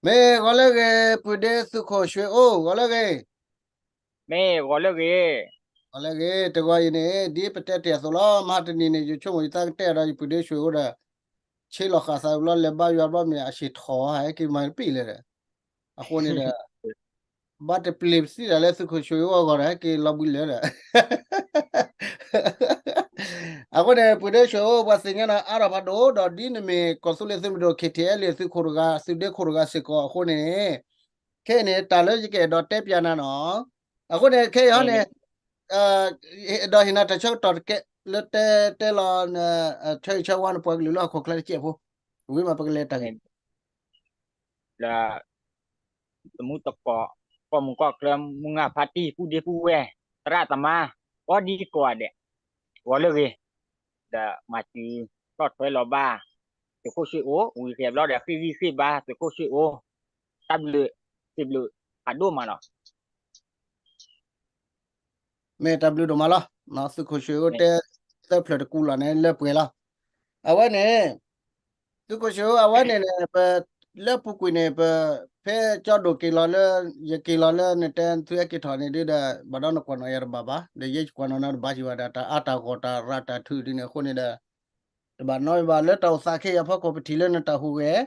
မ့ၢ်ဂီၤလၢအဂ့ၤ ပုၢ်ဒ့သုးခိၣ်ရွှ့ၣ်အိၣ် ဂီၤလၢအဂ့ၤ, မ့ၢ်ဂီၤလၢအဂ့ၤ, ဂီၤလၢအဂ့ၤ တဂီၤအံၤန့ၣ် ဒ်ပတဲတ့ၢ်အသိးလီၤ မဟါတနံၤန့ၣ် ယဆိကမိၣ်ယသးကတဲဒီးယပုၢ်ဒ့ရွှ့ၣ်အိၣ်ဒီး ဆ့လီၤဃာ်သးဘျီလဲၤဘါယွၤဘျီမ့ၢ်အဆံးထီၣ်ဟဲက့ၤမၤပံာ်လဲၣ်ဒီး အဃိန့ၣ်ဒီး ဘၣ်တပျ့ၤစံၣ်တၢ်လၢသုးခိၣ်ရွှ့ၣ်အိၣ်အဂီၢ်ဒီး ဟဲက့ၤလီၤဘှံးလၢာ်ဒီး အဃိန့ၣ် ပုၢ်ဒ့ရွှ့ၣ်အိၣ် ပှၤသ့ၣ်ညါနၤအါထီၣ်ဖးဒိၣ် ဒီးဒ်နမ့ၢ်ကီၢ်သူလ့ၤသုးမုၢ်ဒိၣ် K T L သုးခိၣ်တဂၤ သုးဒ့ခိၣ်တဂၤစ့ၢ်ကီးအဃိန့ၣ် ခဲအံၤန့ၣ် တၢ်လၢယကအဲၣ်ဒိးတဲပျးနၤနီၤ အဃိန့ၣ် ခဲအံၤဟီန့ၣ် အဲၣ်ဒိးဟ့ၣ်နၤတၢ်ဆၢကတီၢ်တကဲလၢတဲတဲလီၤ ဆၢဂ့ၤဆၢဝါနပှၤကလုာ်လၢဟီၣ်ခိၣ်ချၢတကဲဖိ ဝံၤမးပကလဲၤတၢ်ဂ့ၢ် လၢ တမူတကိး ကီၢ်မုၢ်ကီၢ်ကျၢၢ် မုၢ်ဂၢ်ဖါတံၢ် ပုၢ်ဒ့ပုၢ်ဝဲၢ် သရၣ်သမါ ကိးဒံကိးဂၤဒဲး ဂီၤလၢအဂ့ၤ ဒီးမၤစၢၤဆီၣ်ထွဲလီၤဘၣ် သုးခိၣ်ရွှ့ၣ်အိၣ် ဝံၤကဲဘျီဒီး ဃ့ဂံၢ်ဃ့ဘါသုးခိၣ်ရွှ့ၣ်အိၣ် တၢ်ဘျုး စံးဘျုးဖးဒိၣ်မးလီၤ မ့ၢ်တၢ်ဘျုးဒိၣ်မးလီၤ. သုးခိၣ်ရွှ့ၣ်အိၣ်တဲ သၢဖျၢၣ်တကူလီၤန့ၣ်လၢပှဲၤလီၤ. အဝဲန့ၣ် သုးခိၣ်ရွှ့ၣ်အိၣ် အဝဲန့ၣ်န့ၣ် ပ လၢပူၤကွံာ်န့ၣ် ပ ဖဲကၠီဒိၣ်က့ၤလီၤလၢ ယက့ၤလီၤလၢနတဲသုဟဲက့ၤထီၣ်န့ၣ်ဒုဒီး ဘၣ်ဒီးနကွၢ်နီၣ်ယၤတဘၣ်ဘၣ် ဒီးယဲယကွၢ်နီၣ်နၤတဘၣ်ကံဘၣ်ဒီး တၢ်အါတၢ်ဂီၢ်တၢ်ရၤတၢ်ထုးဒ်န့ၣ်အဃိန့ၣ်ဒီး တဘၣ်နီတမံၤဘၣ် လၢတၢ်အိၣ်သးခဲအံၤအဖီခိၣ် ပထံၣ်လၢနတၢ်ဟူးဂဲၤ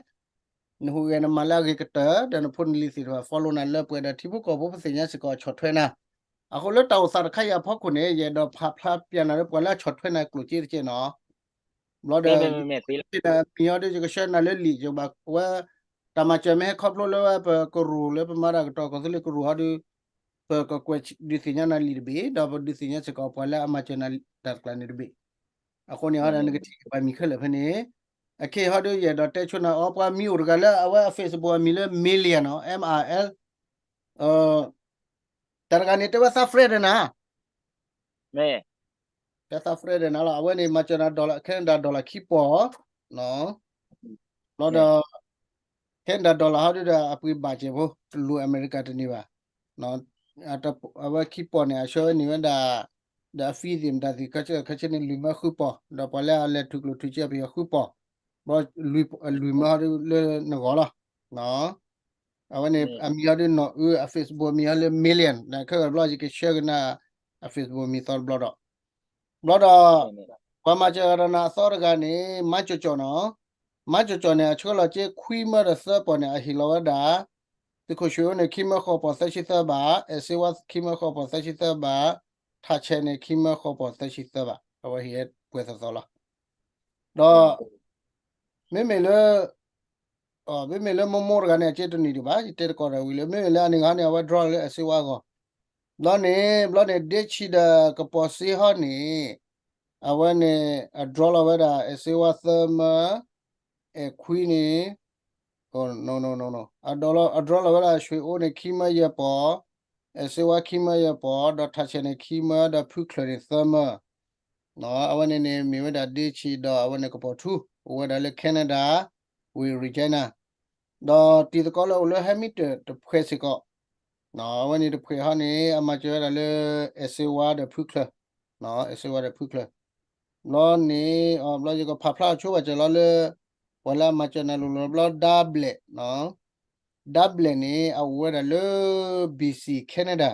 နဟူးဂဲၤနမၤလၢအဂ့ၤကတၢၢ် ဒီးနဖိနလံၤသ့ၣ်တဖၣ် follow နၤလၢပှဲၤဒီးထံဖိကီၢ်ဖိပသ့ၣ်ညါစ့ၢ်ကီးဆီၣ်ထွဲနၤ. အဃိလၢတၢ်အိၣ်သးတခါအံၤအဖီခိၣ်န့ၣ် ယအဲၣ်ဒိးဖးဖျါပျးနၤလၢပှၤလၢအဆီၣ်ထွဲနၤကျိၣ်စ့တကဲနီၤ. ဘျီဒီး မံၤဟီဒု ယကဆှၢနၤလၢလံာ် ယဘၣ်ဝဲ တၢ်မၤစၢၤမ့ၢ်ဟဲခီဖျိလၢပကရူၢ်လၢပမၤတၢ်ကတီၢ်ကီၢ်သူလ့ၤကရူၢ်ဟီဒု ပကကွဲးဒုးသ့ၣ်ညါနၤလံာ်တဘ့ၣ် ဒီးပဒုးသ့ၣ်ညါစ့ၢ်ကီးပှၤလၢအမၤစၢၤနၤတၢ်တကျါန့ၣ်တဘ့ၣ်. အဃိန့ၣ်ဟီဒီးနကထံၣ်ပှၤမံၤခဲလၢာ်ဖဲန့ၣ် အခ့ဟီဒု ယအဲၣ်ဒိးတဲဆိနၤအီၤ ပှၤမံၤအိၣ်တဂၤလၢအဝဲအ Facebook အမံၤလၢ Million နီၤ M I L တၢ်တဂၤန့ၣ် တဲဝဲသး friend ဒီးနၤ တဲသး friend ဒီးနၤလီၤ အဝဲန့ၣ် မၤစၢၤနၤ dollar Canada dollar ခံပီၢ် ဘျီဒီး Canada dollar ဟီဒုဒီး အပှ့ၤဘၣ်စဲးဖိ တလူၤအမဲရကၤတန့ၢ်ဘၣ် အဝဲခံပီၢ်န့ၣ် အဆှၢန့ၢ်ဝဲဒၣ် ဒီးအ fee သ့ၣ်မတၤသ့ၣ် ခါဆၢန့ၣ် လွံၢ်မၢဃုပီၢ် ဒီးပှၤလၢအလဲၤထုးကျိၣ်ထုးစ့အပယီၤဃုပီၢ် ဘျီ လွံၢ်မၢဟီဒုလၢနဂီၢ်လီၤ. အဝဲန့ၣ် အမံၤဟီဒုနီၢ်အု အ Facebook အမံၤဟီလၢ Million ဒီးခဲဂၤဘျီ ယကဆှၢက့ၤနၤ အ Facebook မံၤသီတဘျီဒီး ဘျီဒီး ပှၤမၤစၢၤဒီးနၤအသီတဂၤန့ၣ် မၤကၠီၣ်ကၠီၣ်နီၤ မၤကၠီၣ်ကၠီၣ်န့ၣ် အဆှၢလီၤက့ၤခွံမၢဒီးသၢပီၢ်န့ၣ် အဟ့ၣ်လီၤဝဲဒၣ် သုးခိၣ်ရွှ့ၣ်အိၣ်န့ၣ် ခံမၢဃိးပီၢ်သၢဆံသၢဘး အဲၣ်စ့ဝါခံမၢဃိးပီၢ်သၢဆံသၢဘး ထးဆဲးန့ၣ် ခံမၢဃိးပီၢ်သၢဆံသၢဘး အဝဲဟ့ၣ်ပှဲၤသီသီလီၤ. ဒီး မ့မ့ၢ်လၢ မ့မ့ၢ်လၢမိၢ်မိၢ်တဂၤန့ၣ် အက့တနံၤဒံးဘၣ် ယတဲတကိးဒီးဝံၤလၢ မ့မ့ၢ်လၢအန့ၣ်ဂၤန့ၣ် အဝဲ draw လၢအဲၣ်စ့ဝါအဂီၢ် ဘျီန့ၣ် ဘျီန့ၣ် ဒ့ဆံးဒီးကပီၤစ့ဟီန့ၣ် အဝဲန့ၣ် အ draw လီၤဝဲဒၣ် အဲၣ်စ့ဝါသၢမၢ အဲၣ်ခွံန့ၣ် အ draw လီၤဝဲဒၣ် ရွှ့ၣ်အိၣ်န့ၣ် ခံမၢယဲၢ်ပီၢ် အဲၣ်စ့ဝါခံမၢယဲၢ်ပီၢ် ဒီးထးဆဲးန့ၣ် ခံမၢ ဒီးဖုချၢၣ်န့ၣ် သၢမၢ အဝဲန့ၣ်န့ၣ် မ့ၢ်ဝဲဒၣ်ဒ့ဆံးဒီးအဝဲန့ၣ်ကပီၤထူ အိၣ်ဝဲဒၣ်လၢ Canada ဝ့ၢ် Regina ဒီးတံၤသကိးလၢအိၣ်လၢ Hamilton တဖှဲးစ့ၢ်ကီး အဝဲန့ၣ်တဖှဲးဟီန့ၣ် အမၤစၢၤဝဲဒၣ်လၢ အဲၣ်စ့ဝါဒီးဖုချၢၣ် အဲၣ်စ့ဝါဒီးဖုချၢၣ် ဘျီန့ၣ် ဘျီယကဖးဖျါဆိဘၣ်စၢၤလီၤလၢ ပှၤလၢအမၤစၢၤနၤလိၤလိၤဘျီ ဒါဘျဲး ဒါဘျဲးန့ၣ် အအိၣ်ဝဲဒၣ်လၢ B C Canada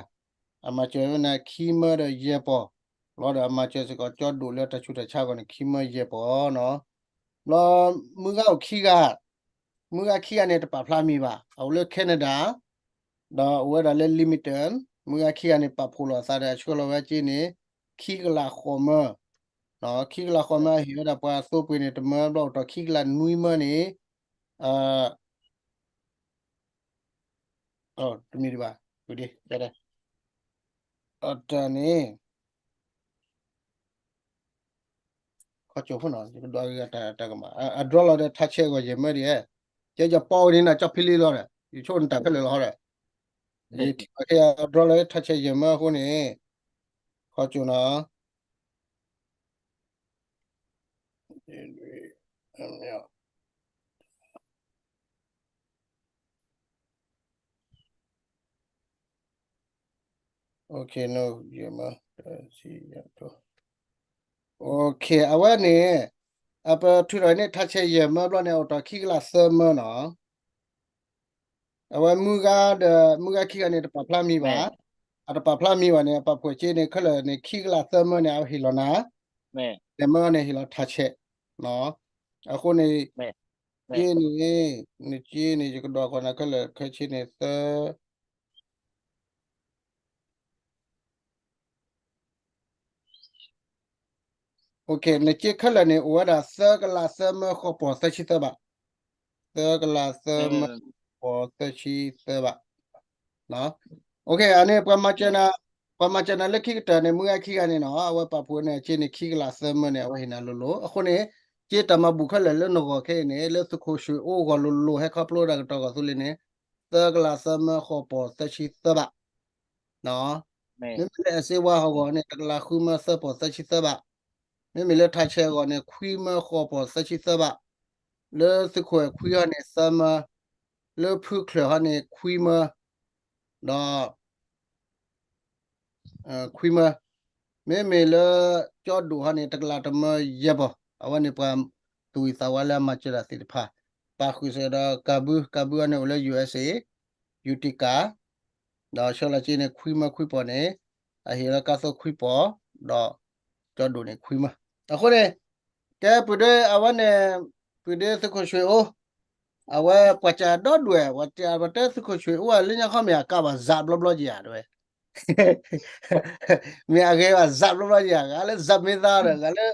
အမၤစၢၤဝဲန့ၣ် ခံမၢဒီးယဲၢ်ပီၢ် ဘျီဒီးအမၤစၢၤစ့ၢ်ကီး ကၠီဒိၣ်လၢတၢ်ဆူးတၢ်ဆါအဂီၢ်န့ၣ် ခံမၢယဲၢ်ပီၢ်နီၤ ဘျီ မုၢ်ဂၤအိၣ်ခံဂၤ မုၢ်ဂၤခံဂၤန့ၣ် တပာ်ဖျါမံၤဘၣ် အအိၣ်လၢ Canada ဒီးအိၣ်ဝဲဒၣ်လၢ Leamington မုၢ်ဂၤခံဂၤန့ၣ် ပာ်ဖှိၣ်လိာ်အသးဒီး အဆှၢလီၤဝဲက့န့ၣ် ခံကလးဃိးမၢ ခံကလးဃိးမၢ အဟ့ၣ်ဝဲဒၣ်ပှၤအသိပှ့ၤန့ၣ် တမၢဘျီအိၣ်တီၢ်ခံကလးနွံမၢန့ၣ် တမံၤဒံးဘၣ် အတၢ်န့ၣ် ခီကၠိဖိနီၤ ယကဒွးဂ့ၤတၢ်ကမၣ် အ draw လီၤဒီးထးဆဲးအဂီၢ်ယဲၢ်မၢဒံးဧါ ကဲယပီအီၤန့ၣ်နီၤ ကၠီဖံလံလီၤဒီး ယဆိကမိၣ်နတၢ်ခဲလၢာ်လီၤဟီဒီး ယထံၣ်ဘၣ်ခဲအ draw လီၤထးဆဲးယဲၢ်မၢအဃိန့ၣ် ခီကၠိနီၤ အဝဲန့ၣ် အပထုးထီၣ်န့ၣ် ထးဆဲးယဲၢ်မၢဘျီန့ၣ် အိၣ်တီၢ်ခံကလးသၢမၢနီၤ အဝဲမုၢ်ဂၤဒီး မုၢ်ဂၤခံဂၤန့ၣ် တပာ်ဖျါမံၤဘၣ်. အတပာ်ဖျါမံၤဘၣ်န့ၣ် အပာ်ဖှိၣ်က့န့ၣ် ခဲလၢာ်န့ၣ် ခံကလးသၢမၢန့ၣ် အဝဲဟ့ၣ်လီၤနၤ, လဲၤမၢန့ၣ် ဟ့ၣ်လီၤထးဆဲး. အဃိန့ၣ် က့န့ၣ် နက့န့ၣ် ယကဒိးကွၢ်နၤခဲလၢာ် ခဲဆ့န့ၣ် သၢ နက့ခဲလၢာ်န့ၣ် အိၣ်ဝဲဒၣ် သၢကလးသၢမၢဃိးပီၢ်သၢဆံသၢဘး, သၢကလးသၢမၢဃိးပီၢ်သၢဆံသၢဘး. အန့ၣ် ပှၤမၤစၢၤနၤလၢခံကတၢၢ်န့ၣ် မုၢ်ဂၤခံဂၤန့ၣ်နီၤ အဝဲပာ်ဖှိၣ်န့ၣ် အက့န့ၣ် ခံကလးသၢမၢန့ၣ် အဝဲဟ့ၣ်နၤလိၤလိၤ. အဃိန့ၣ် က့တၢ်မၤဘူၣ်ခဲလၢာ်လၢနဂီၢ်ခဲအံၤန့ၣ် လၢသုးခိၣ်ဆှ့ၣ်အိၣ်ဂီၢ်လိၤလိၤ ဟဲခီဖျိဒၣ်ကတီၢ်ဂီၢ်သူလ့ၤန့ၣ် သၢကလးသၢမၢဃိးပီၢ်သၢဆံသၢဘး. မ့မ့ၢ်လၢအဲၣ်စ့ဝါဟီၣ်ဂီၢ်န့ၣ် တကလးဃုမၢသၢပီၢ်သၢဆံသၢဘး, မ့မ့ၢ်လၢထးဆဲးအဂီၢ်န့ၣ် ခွံမၢဃိးပီၢ်သၢဆံသၢဘး, လၢသုးခိၣ်အဲၣ်ခွံဟီန့ၣ် သၢမၢ, လၢဖုချၢၣ်ဟီန့ၣ် ခွံမၢ, ဒီး ခွံမၢ, မ့မ့ၢ်လၢကၠီဒိၣ်ဟီန့ၣ် တကလးတမၢယဲၢ်ပီၢ်, အဝဲန့ၣ်ပှၤသူၣ်ဝံၣ်သးဝါလၢအမၤစၢၤတၢ်သ့ၣ်တဖၣ်, ပာ်ဃုာ်စ့ၢ်ကီးဒီးကၤဘု, ကၤဘုအီၤန့ၣ်အိၣ်လၢ ယူႇအၢၣ်စ့ၣ်, ယူၤတံကၤ, ဒီးဆှၢလီၤက့န့ၣ် ခွံမၢခွံပီၢ်န့ၣ် အဟ့ၣ်လီၤကါသိခွံပီၢ်, ဒီးကၠီဒိၣ်န့ၣ်ခွံမၢ. အဃိန့ၣ် ကဲပဒုအဝဲန့ၣ် ပဒုသုးခိၣ်ဆှ့ၣ်အိၣ် အဝဲပှၤစၢၤဒီဒူၣ်ဝဲ ပှၤတဲသုးခိၣ်ဆှ့ၣ်အိၣ်လၢညါခီမ့ၢ်အကါဘၣ် စးဘျီဘျီက့ၤဧါ တဲဝဲ မ့ၢ်အဂ့ၤဘၣ် စးဘျီဘျီက့ၤဧါ, ဂၤလၢစးမ့ၢ်သါဒီး ဂၤလၢ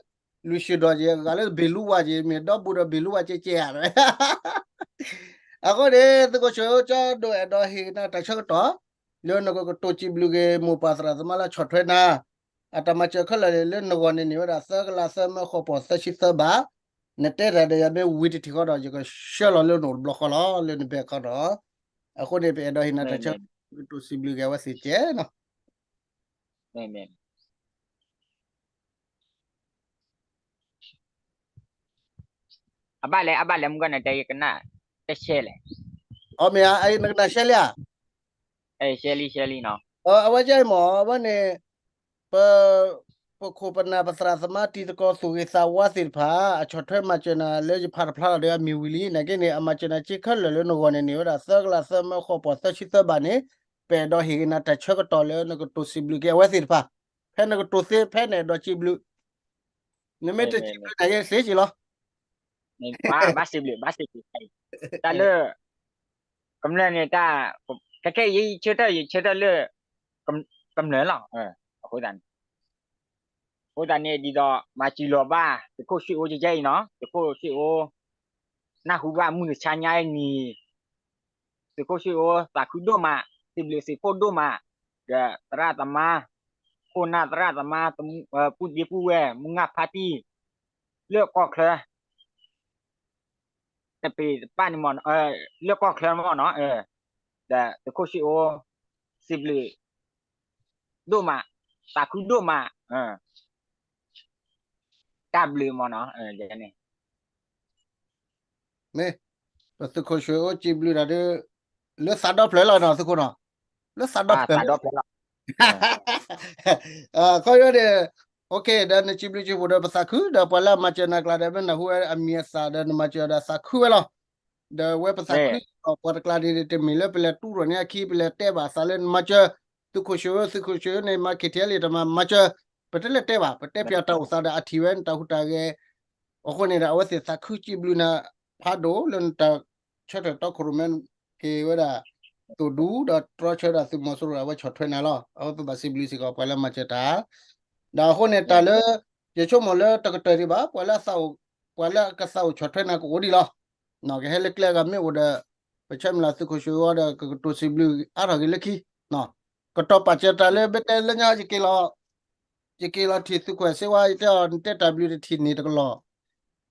လူၤၡူၣ်ဒီးက့ၤ ဂၤလၢဘ့ၣ်လူဝါက့ၤ မ့ၢ်ဒီဘူးဒီးဘ့ၣ်လူဝါက့ၤက့ၤဧါ တဲဝဲ. အဃိန့ၣ် သုးခိၣ်ဆှ့ၣ်အိၣ် ကၠီဒိၣ်အဲၣ်ဒိးဟ့ၣ်နၤတၢ်ဆၢကတီၢ် လၢနကကတိၤစံးဘျုးက့ၤ မိၢ်ပၢ်သရၣ်သမါလၢဆီၣ်ထွဲနၤ အတၢ်မၤစၢၤခဲလၢာ်န့ၣ် လၢနဂီၢ်န့ၣ်န့ၢ်ဝဲဒၣ် သၢကလးသၢမၢဃိးပီၢ်သၢဆံသၢဘး, နတဲတၢ်ဒီးယၤမ့ၢ်ဝံၤတထံၣ်ဃီဒီး ယကဆှၢလီၤလၢနအိၣ်တဘျီဃီလီၤ လၢနဘဲၣ်ခီဒီး, အဃိန့ၣ် ပအဲၣ်ဒိးဟ့ၣ်နၤတၢ်ဆၢ ကတိၤစံးဘျုးက့ၤအဝဲသ့ၣ်ကဲနီၤ. အဘၣ်လဲၣ် အဘၣ်လဲၣ် မုၢ်ကနၣ်တဲ ယကနၣ် တရှဲလဲၣ်. အမ့ၢ်ဧါ နကနၣ်ရှဲလံဧါ. ရှဲလံ ရှဲလံနီၤ. အဝဲကဲမ့ၢ် အဝဲန့ၣ် ပ ပခိၣ်ပနၢ်ပသရၣ်သမါတံၤသကိးသူၣ်ဂ့ၤသးဝါသ့ၣ်တဖၣ် အဆီၣ်ထွဲမၤစၢၤနၤလၢယဖးတဖျါလီၤဒီးအမ့ၢ်ဝံၤလံ နာ်က့န့ၣ် အမၤစၢၤနၤက့ခဲလၢာ်လၢနဂီၢ်န့ၣ်န့ၢ်ဝဲဒၣ် သၢကလးသၢမၢဃိးပီၢ်သၢဆံသၢဘးန့ၣ် ပအဲၣ်ဒိးဟ့ၣ်ဂ့ၤနၤတၢ်ဆၢကတီၢ်လၢနကတိၤစံးဘျုးက့ၤအဝဲသ့ၣ်တဖၣ်, ဖဲနကတိၤသ့ဖဲနအဲၣ်ဒိးစံးဘျုး နမ့ၢ်တစံးဘျုးနၤယဲစ့က့ၤလီၤ. ဘၣ်စံးဘျုး ဘၣ်စံးဘျုး တၢ်လၢ ကမျၢၢ်န့ၣ်တၢ် ခဲခဲအံၤယဆၢထၢၣ် ယဆၢထၢၣ်လၢ ကမျၢၢ်လီၤ. အဃိသတးန့ၣ် အဃိသတးန့ၣ် ဒ်သိးမၤစၢၤလီၤဘၣ် သုးခိၣ်ဆှ့ၣ်အိၣ်ကဲအံၤနီၤ သုးခိၣ်ဆှ့ၣ်အိၣ် နၢ်ဟူဘၣ်မုၢ်ဆါညါအံၤန့ၣ် သုးခိၣ်ဆှ့ၣ်အိၣ် သးခုဒိၣ်မး စံးဘျုးစံးဖှိၣ်ဒိၣ်မး ဒီးသရၣ်သမါ ခိၣ်နၢ်သရၣ်သမါ ပုၢ်ဒ့ပုၢ်ဝဲၢ် မုၢ်ငါဖါတံၢ် လၢကီၢ်ချၢ တပ့ၤတပၣ်န့ၣ်မ့ၢ် လၢကီၢ်ချၢမ့ၢ်နီၤ ဒီးသုးခိၣ်ဆှ့ၣ်အိၣ် စံးဘျုး ဒိၣ်မး သးခုဒိၣ်မး တၢ်ဘျုးမ့ၢ်နီၤ န့ၣ် မ့ၢ် ပသုးခိၣ်ဆှ့ၣ်အိၣ်စံးဘျုးတၢ်ဒီး လၢသးဒီဖျၢၣ်လီၤနီၤ သုးခိၣ်နီၤ လၢသးဒီဖျၢၣ်လီၤ ခီဖျိန့ၣ် ဒီးနစံးဘျုးစံးဖှိၣ်ဒီးပသးခု ဒီးပှၤလၢအမၤစၢၤနၤကျါဒီး မ့ၢ်နၢ်ဟူဝဲအမံၤအသၣ်ဒီးနမၤစၢၤဒီးသးခုဝဲလီၤ. ဒီးဝဲပသးခုဒီးပှၤတကျါန့ၣ် တမ့ၢ်လၢပလဲၤတူၢ်ရိၣ်န့ၢ်အခံ ပလဲၤတဲဘၣ်အသးလၢနမၤစၢၤ သုးခိၣ်ဆှ့ၣ်အိၣ် သုးခိၣ်ဆှ့ၣ်အိၣ်န့ၣ် မၤ KTLA တမၤ မၤစၢၤ ပတလဲၤတဲဘၣ် ပတဲပၠးတၢ်အိၣ်သးဒီးအထံၣ်ဝဲနတၢ်ဟူးတၢ်ဂဲၤ အဃိန့ၣ်ဒီး အဝဲသ့ၣ်သးခုစံးဘျုးနၤ ဖးဒိၣ်လၢနတၢ်ဆၢထၢၣ်တီခိၣ်ရိၣ်မဲ က့ၤဝဲဒၣ် သိၣ်ဒူ ဒီးတြီဆၢဒၣ်သုးမီၤစိရိၤ အဝဲဆီၣ်ထွဲနၤလီၤ. အဝဲပဘၣ်စံးဘျုးစ့ၢ်ကီးပှၤလၢမၤစၢၤတၢ် ဒီးအဃိန့ၣ်တၢ်လၢ ယဆိကမိၣ်လၢတကတၢၢ်ဒံးဘၣ် ပှၤလၢအသးအိၣ် ပှၤလၢအကသးအိၣ်ဆီၣ်ထွဲနၤကအိၣ်ဒံးလီၤ. ကဟဲလၢကျဲအဂၤမ့ၢ်အိၣ်ဒီး ပဆၢမုၢ်လၢ်သုးခိၣ်ဆှ့ၣ်အိၣ်ဒီး ကကတိၤစံးဘျုးအါထီၣ်က့ၤလၢခံ ကတီၤပာ်စၢၤတၢ်လၢ ဘၣ်တဲလၢညါယက့ၤလီၤ ယက့ၤလီၤထံၣ်သုးခိၣ်စ့ဝါ ယတဲအီၤ နတဲတၢ်ဘျုးတထံၣ်န့ၢ်တကလီၢ်,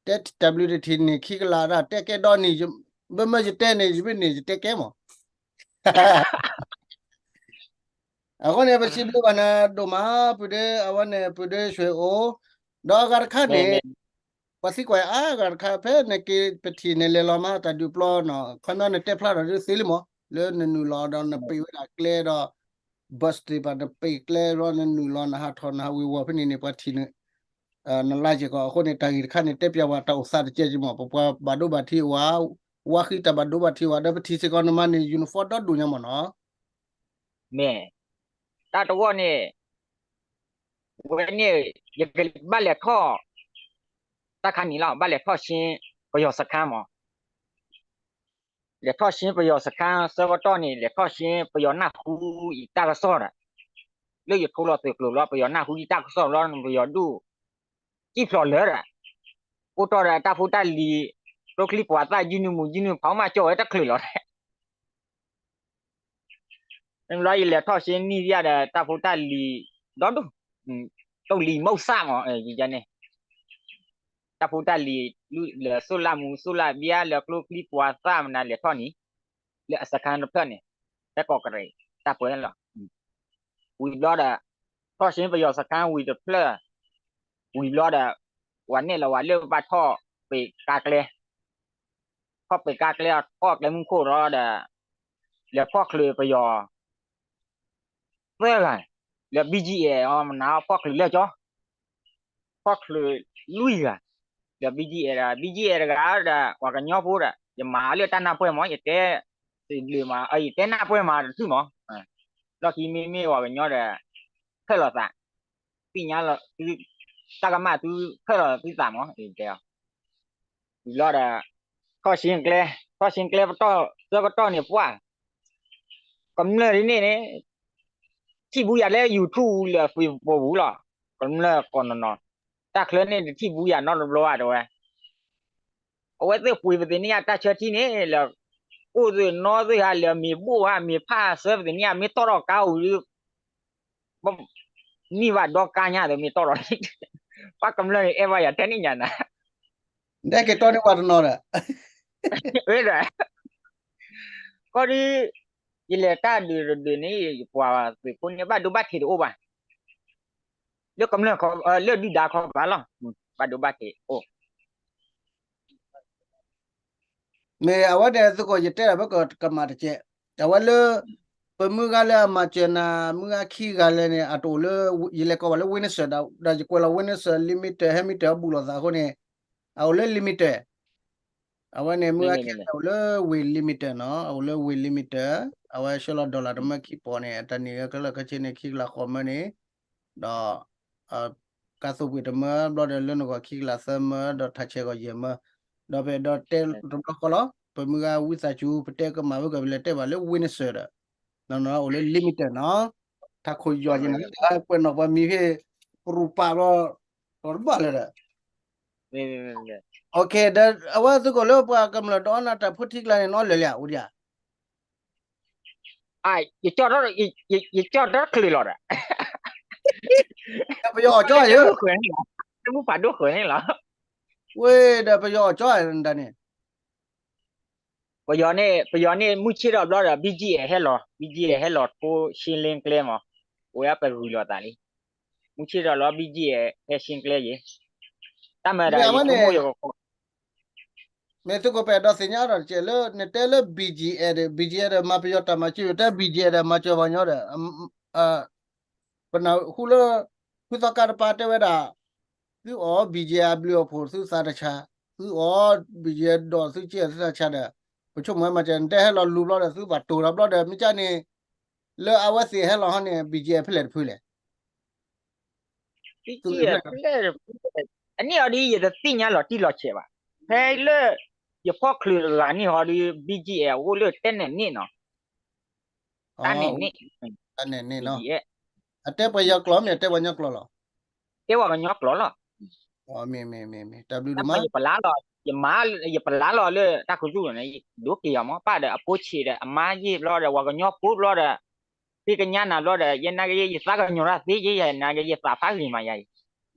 တဲတၢ်ဘျုးတထံၣ်န့ၢ်ခံကလးဒၣ် တဲကဲဒီနံၣ်, ဘၣ်မၢယတဲန့ၣ် ယဘၣ်န့ၣ် ယတဲကဲမး အဃိန့ၣ် ပစံးဘျုးဘၣ်နၤဒိၣ်မး ပုၢ်ဒ့ အဝဲန့ၣ် ပုၢ်ဒ့ဆှ့ၣ်အိၣ်, ဒီးအဂၤတခါန့ၣ် ပှၤသံကွၢ်အါဂၤတခါ ဖဲနက့ၤပထံၣ်န့ၣ် လဲၤလီၤမးတၢ်ဒုးပျီနီၤ ခီပညီနတဲဖျါထီၣ်ဒ်သ့လံမး လၢနနုာ်လီၤဒီးနပံးဝဲဒၣ်ကျဲဒီး bus သ့ၣ်တဖၣ် နပံးကျဲဒီး နနုာ်လီၤ နဟးထီၣ် နဟးဝ့ၤဝီၤဖဲန့ၣ်န့ၣ် ပှၤထံၣ်န့ၣ် နလါယဲၢ်ကီး အဃိန့ၣ် တၢ်ဂ့ၢ်တခါန့ၣ် တဲပျးဝဲတၢ်အိၣ်သးတကဲက့မး ပပှၤဘၣ်ဒိဘၣ်ထံးအိၣ်ဧါ, ဝါဃံတၢ်ဘၣ်ဒိဘၣ်ထံးဝဲ ဒီးပထံၣ်စ့ၢ်ကီးနမၤန့ၣ် uniform ဒီဒိၣ်ညါမ့ၢ်နီၤ. မ့ၢ်, တၢ်တဂီၢ်န့ၣ် ဝဲန့ၣ် ယကဘၣ်လဲၤထီၣ် တၢ်ခါန့ၣ်လီၤ ဘၣ်လဲၤထီၣ်ဆှၢပယီၤစခန်းမး. လဲၤထီၣ်ဆှၢပယီၤစခန်း ဆၢကတီၢ်န့ၣ် လဲၤထီၣ်ဆှၢပယီၤနၢ်ဟူအံၤတၢ်ကစီၣ်ဒီး လၢယထိလီၤသုးကျိၤလီၤ ပယီၤနၢ်ဟူအံၤတၢ်ကစီၣ်လီၤ ပယီၤဒူၣ် စံၣ်ဖျိးလၢာ်ဒီး အိၣ်တီၢ်ဒီးတၢ်ဖိတၢ်လံၤ ကျိချံမျိာ်သၣ် ယုၢ်နုာ်မူး ယုၢ်နုာ်ဖီမၢ်ကၠီၣ်ဝဲတချုးလီၤ. မ့ၢ်ဘျီယလဲၤထီၣ်ဆှၢန့ၢ်ယၤဒီး တၢ်ဖိတၢ်လံၤဒီဒူၣ် တိၢ်လံၤမုၢ်ဆၣ်မး ယန့ၣ် တၢ်ဖိတၢ်လံၤ လၢစိၣ်လၢ်မူ စိၣ်လၢ်ဘျါ လၢကျိချံမျိာ်သၣ်မနုၤလဲၤထီၣ်န့ၣ် လၢအစခန်းတဖျၢၣ်န့ၣ် ဖဲကီၢ်ကရ့ၣ်တၢ်ပၢလီၤ. ဝံၤဘျီဒီး ထီၣ်ဆှၢပယီၤစခန်းဝံၤတဖျၢၣ် ဝံၤဘျီဒီး ဝဲနဲၣ်လီၤဝဲလၢဘၣ်ထီၣ်ပ့ၤကါကျဲ ထီၣ်ပ့ၤကါကျဲ ထီၣ်ကျဲမုၢ်ခိၣ်ဒီး လဲၤဖီၣ်ချုးပယီၤ သၢဂၤ လၢ BGF အီၤ မနုၤဖီၣ်ချုးလၢကၠီ ဖီၣ်ချုးလွံၢ်ဂၤ လၢ BGF ဒီး BGF တဂၤဒီး ပှၤကညီဖိဒီး ယမၤလၢတၢ်နၢ်ပှဲၢ်မး ယတဲ စံးဘျုးမး ယတဲနၢ်ပှဲၢ်မးတထူၣ်မး လီၢ်ခံမ့မ့ၢ်ပှၤကညီဒီး ဖၢၣ်လီၤသး သ့ၣ်ညါလီၤ တၢ်ကမၣ်သုဖၢၣ်လီၤသုသးမး တဲအီၤ ဝံၤဘျီဒီး ထီၣ်ဆှၢကျဲ ထီၣ်ဆှၢကျဲပတီၢ် ဆၢကတီၢ်န့ၣ်ပှၢ် ကမျၢၢ်ဒ်န့ၣ်န့ၣ် ထံၣ်ဘူးယၤလၢ YouTube လၢ Facebook ပူၤလီၤ ကမျၢၢ်ကိးနီၢ်နီၢ် တၢ်ချၢန့ၣ်တထံၣ်ဘူးယၤနီတဘျီဘၣ်တဲဝဲ အဝဲသ့ၣ်ပှ့ၤပသ့ၣ်န့ၣ်ယါတၢ်ဆၢထံန့ၣ် လၢ အိၣ်သ့ၣ်နီၣ်သ့ၣ်ဟါလၢမ့ၢ်ဘိၣ်ဧါ မ့ၢ်ဖၣ်ဆၢပသ့ၣ်န့ၣ်ယါ မ့ၢ်တီၣ်ထီၣ်ကါအိၣ်ဒီး နံၣ်ဘၣ်ဒီကါညါဒီးမ့ၢ်တီၣ်ထီၣ် ပှၤကမျၢၢ်န့ၣ် အဲၣ်ဘၣ်ယၤထဲန့ၣ်ညါနၤ ဒဲက့ၤတီန့ၢ်ပှၤတနီၤဒီး ဝဲဒီး ခီဒီး ယလဲၤတၢ်ဒုးတဒုးန့ၣ် ယပှၤသုးဖိန့ၣ် ဘၣ်ဒိဘၣ်ထံးတအိၣ်ဘၣ် လၢကမျၢၢ်ခီ လၢဒုၣ်ဒါခီဘၣ်လီၤ ဘၣ်ဒိဘၣ်ထံးအိၣ် မ့ၢ်အဝဲဒၣ်သုးခိၣ်ယတဲဒၣ်ဖဲကမၤတကဲး အဝဲလၢ ပမုၢ်ဂၤလၢအမၤစၢၤနၤ မုၢ်ဂၤခံဂၤလဲၣ်န့ၣ် အတအိၣ်လၢ ယလဲၤကိးဘၣ်လၢ Windsor ဒီးယကွဲးလီၤ Windsor Limiter Hamilton အဘူးလိာ်သးအဃိန့ၣ် အအိၣ်လၢ Limiter အဝဲန့ၣ်မုၢ်ဂၤခံဂၤအိၣ်လၢ ဝ့ၢ် Limiter နီၤ အအိၣ်လၢဝ့ၢ် Limiter အဝဲဆှၢလီၤ dollar တမၢခံပီၤန့ၣ် အတၢ်န့ၢ်ဂၤခဲလၢာ်ခဲဆ့န့ၣ် ခံကလးဃိးမၢန့ၣ် ဒီး ကါသိပှ့ၤတမၢ ဘျီဒီးလၢနဂီၢ်ခံကလးသၢမၢ ဒီးထးဆဲးဂီၤယဲၢ်မၢ ဒီးပအဲၣ်ဒိးတဲတဘျီဃီလီၤ ပမုၢ်ဂၤဝံသးစူၤ ပတဲကမၣ်ဝဲကၢ် ပလဲၤတဲဘၣ်လၢ Windsor ဒီး နီၢ်နီၢ်အိၣ်လၢ Limiter နီၤ ထးခိၣ်ယီၤက့ၤနၤ ကွဲးနီၣ်ပှၤမံၤဖဲ ပရူၢ်ပာ်ဘျီ ဒီးတဘၣ်လၢၤဒီး ဒီး အဝဲသုးခိၣ်လၢပှၤကမျၢၢ်ဒီးအီၣ်နၤတၢ်ဖိထံကျါန့ၣ် နအီၣ်လၢာ်လံဧါ အိၣ်ဒံးဧါ ယကၠီၣ်တ ယကၠီၣ်တချုးလီၤဒီး ဒီးပယီၤအီၣ်ကၠီၣ်ယဲ တမုၢ်ဖးဒိၣ်ဃုာ်န့ၣ်လီၤ ဝဲဒီးပယီၤအီၣ်ကၠီၣ်နတၢ်န့ၣ် ပယီၤန့ၣ် ပယီၤန့ၣ် မုၢ်ဆ့ၣ်ထီၣ်ဘျီဒီး BGF ဟဲလီၤ BGF ဟဲလီၤထိရှင်းလင်းကျဲမး အိၣ်ဝဲပဂုာ်လိာ်သးလံ မုၢ်ဆ့ၣ်ထီၣ်လီၤ BGF ဟဲရှင်းကျဲယဲ တၢ်မၤဒၣ်ယဆိကမိၣ်ယက မ့ၢ်သုးခိၣ် ပအဲၣ်ဒိးသ့ၣ်ညါဒီးတကဲးလၢ နတဲလၢ BGF ဒီး BGF ဒီးမၤပယီၤတၢ်မၤစၢၤ တဲ BGF ဒီးမၤစၢၤပှၤကညီဒီး ပနၢ်ဟူလၢ ဖုသီကါတပၤတဲဝဲဒၣ် သုအီၣ် BGF အဘျုးအဖှိၣ်သုသးတဆါ, သုအီၣ် BGF ဒီးသုစ့ၢ်သုသးတဆါဒီး ပဆိကမိၣ်မၤစၢၤ နတဲဟဲလီၤလူၤဘျီဒီး သုဘၣ်တိၢ်ဒီးဘျီဒီး မ့ၢ်ကၠၢန့ၣ် လၢအဝဲသ့ၣ်ဟဲလီၤဟီန့ၣ် BGF ဖဲလဲၣ်တဖုလဲၣ် BGF ဖဲလဲၣ်တဖုလဲၣ် အန့ၣ်အီၤဒ်ယတသ့ၣ်ညါလီၤတံၢ်လီၤဆဲးဘၣ်, ဖဲလၢ ယဖီၣ်ချုးတဂၤန့ၣ်ဟီဒီး BGF အိၣ်လၢတဲနဲၣ်န့ၣ်နီၤ တၢ်နဲၣ်န့ၣ် တၢ်နဲၣ်န့ၣ်နီၤ, BGF အတဲပှၤယီၤကျိာ်မ့ၢ်တဲပှၤကညီကျိာ်လီၤ, တဲပှၤကညီကျိာ်လီၤ, မ့ၢ်မ့ၢ်မ့ၢ်မ့ၢ် တၢ်ဘျုးဒိၣ်မး, ယပလါလီၤ ယမါ ယပလါလီၤလၢတၢ်ခူသူၣ်န့ၣ် ဒိးက့ၤအီၤမး ပၢ်ဒီးအဖိဆံးဒီးအမါယ့ၢ်ဘျီဒီး ပှၤကညီဖိဘျီဒီး ဟ့ၣ်ကညးနၤဘျီဒီး ယဲနာ်က့ ယသးကညီၤတၢ်သ့ ယဲယဲနာ်က့ ယသးဖးဂ့ၤမးယၤ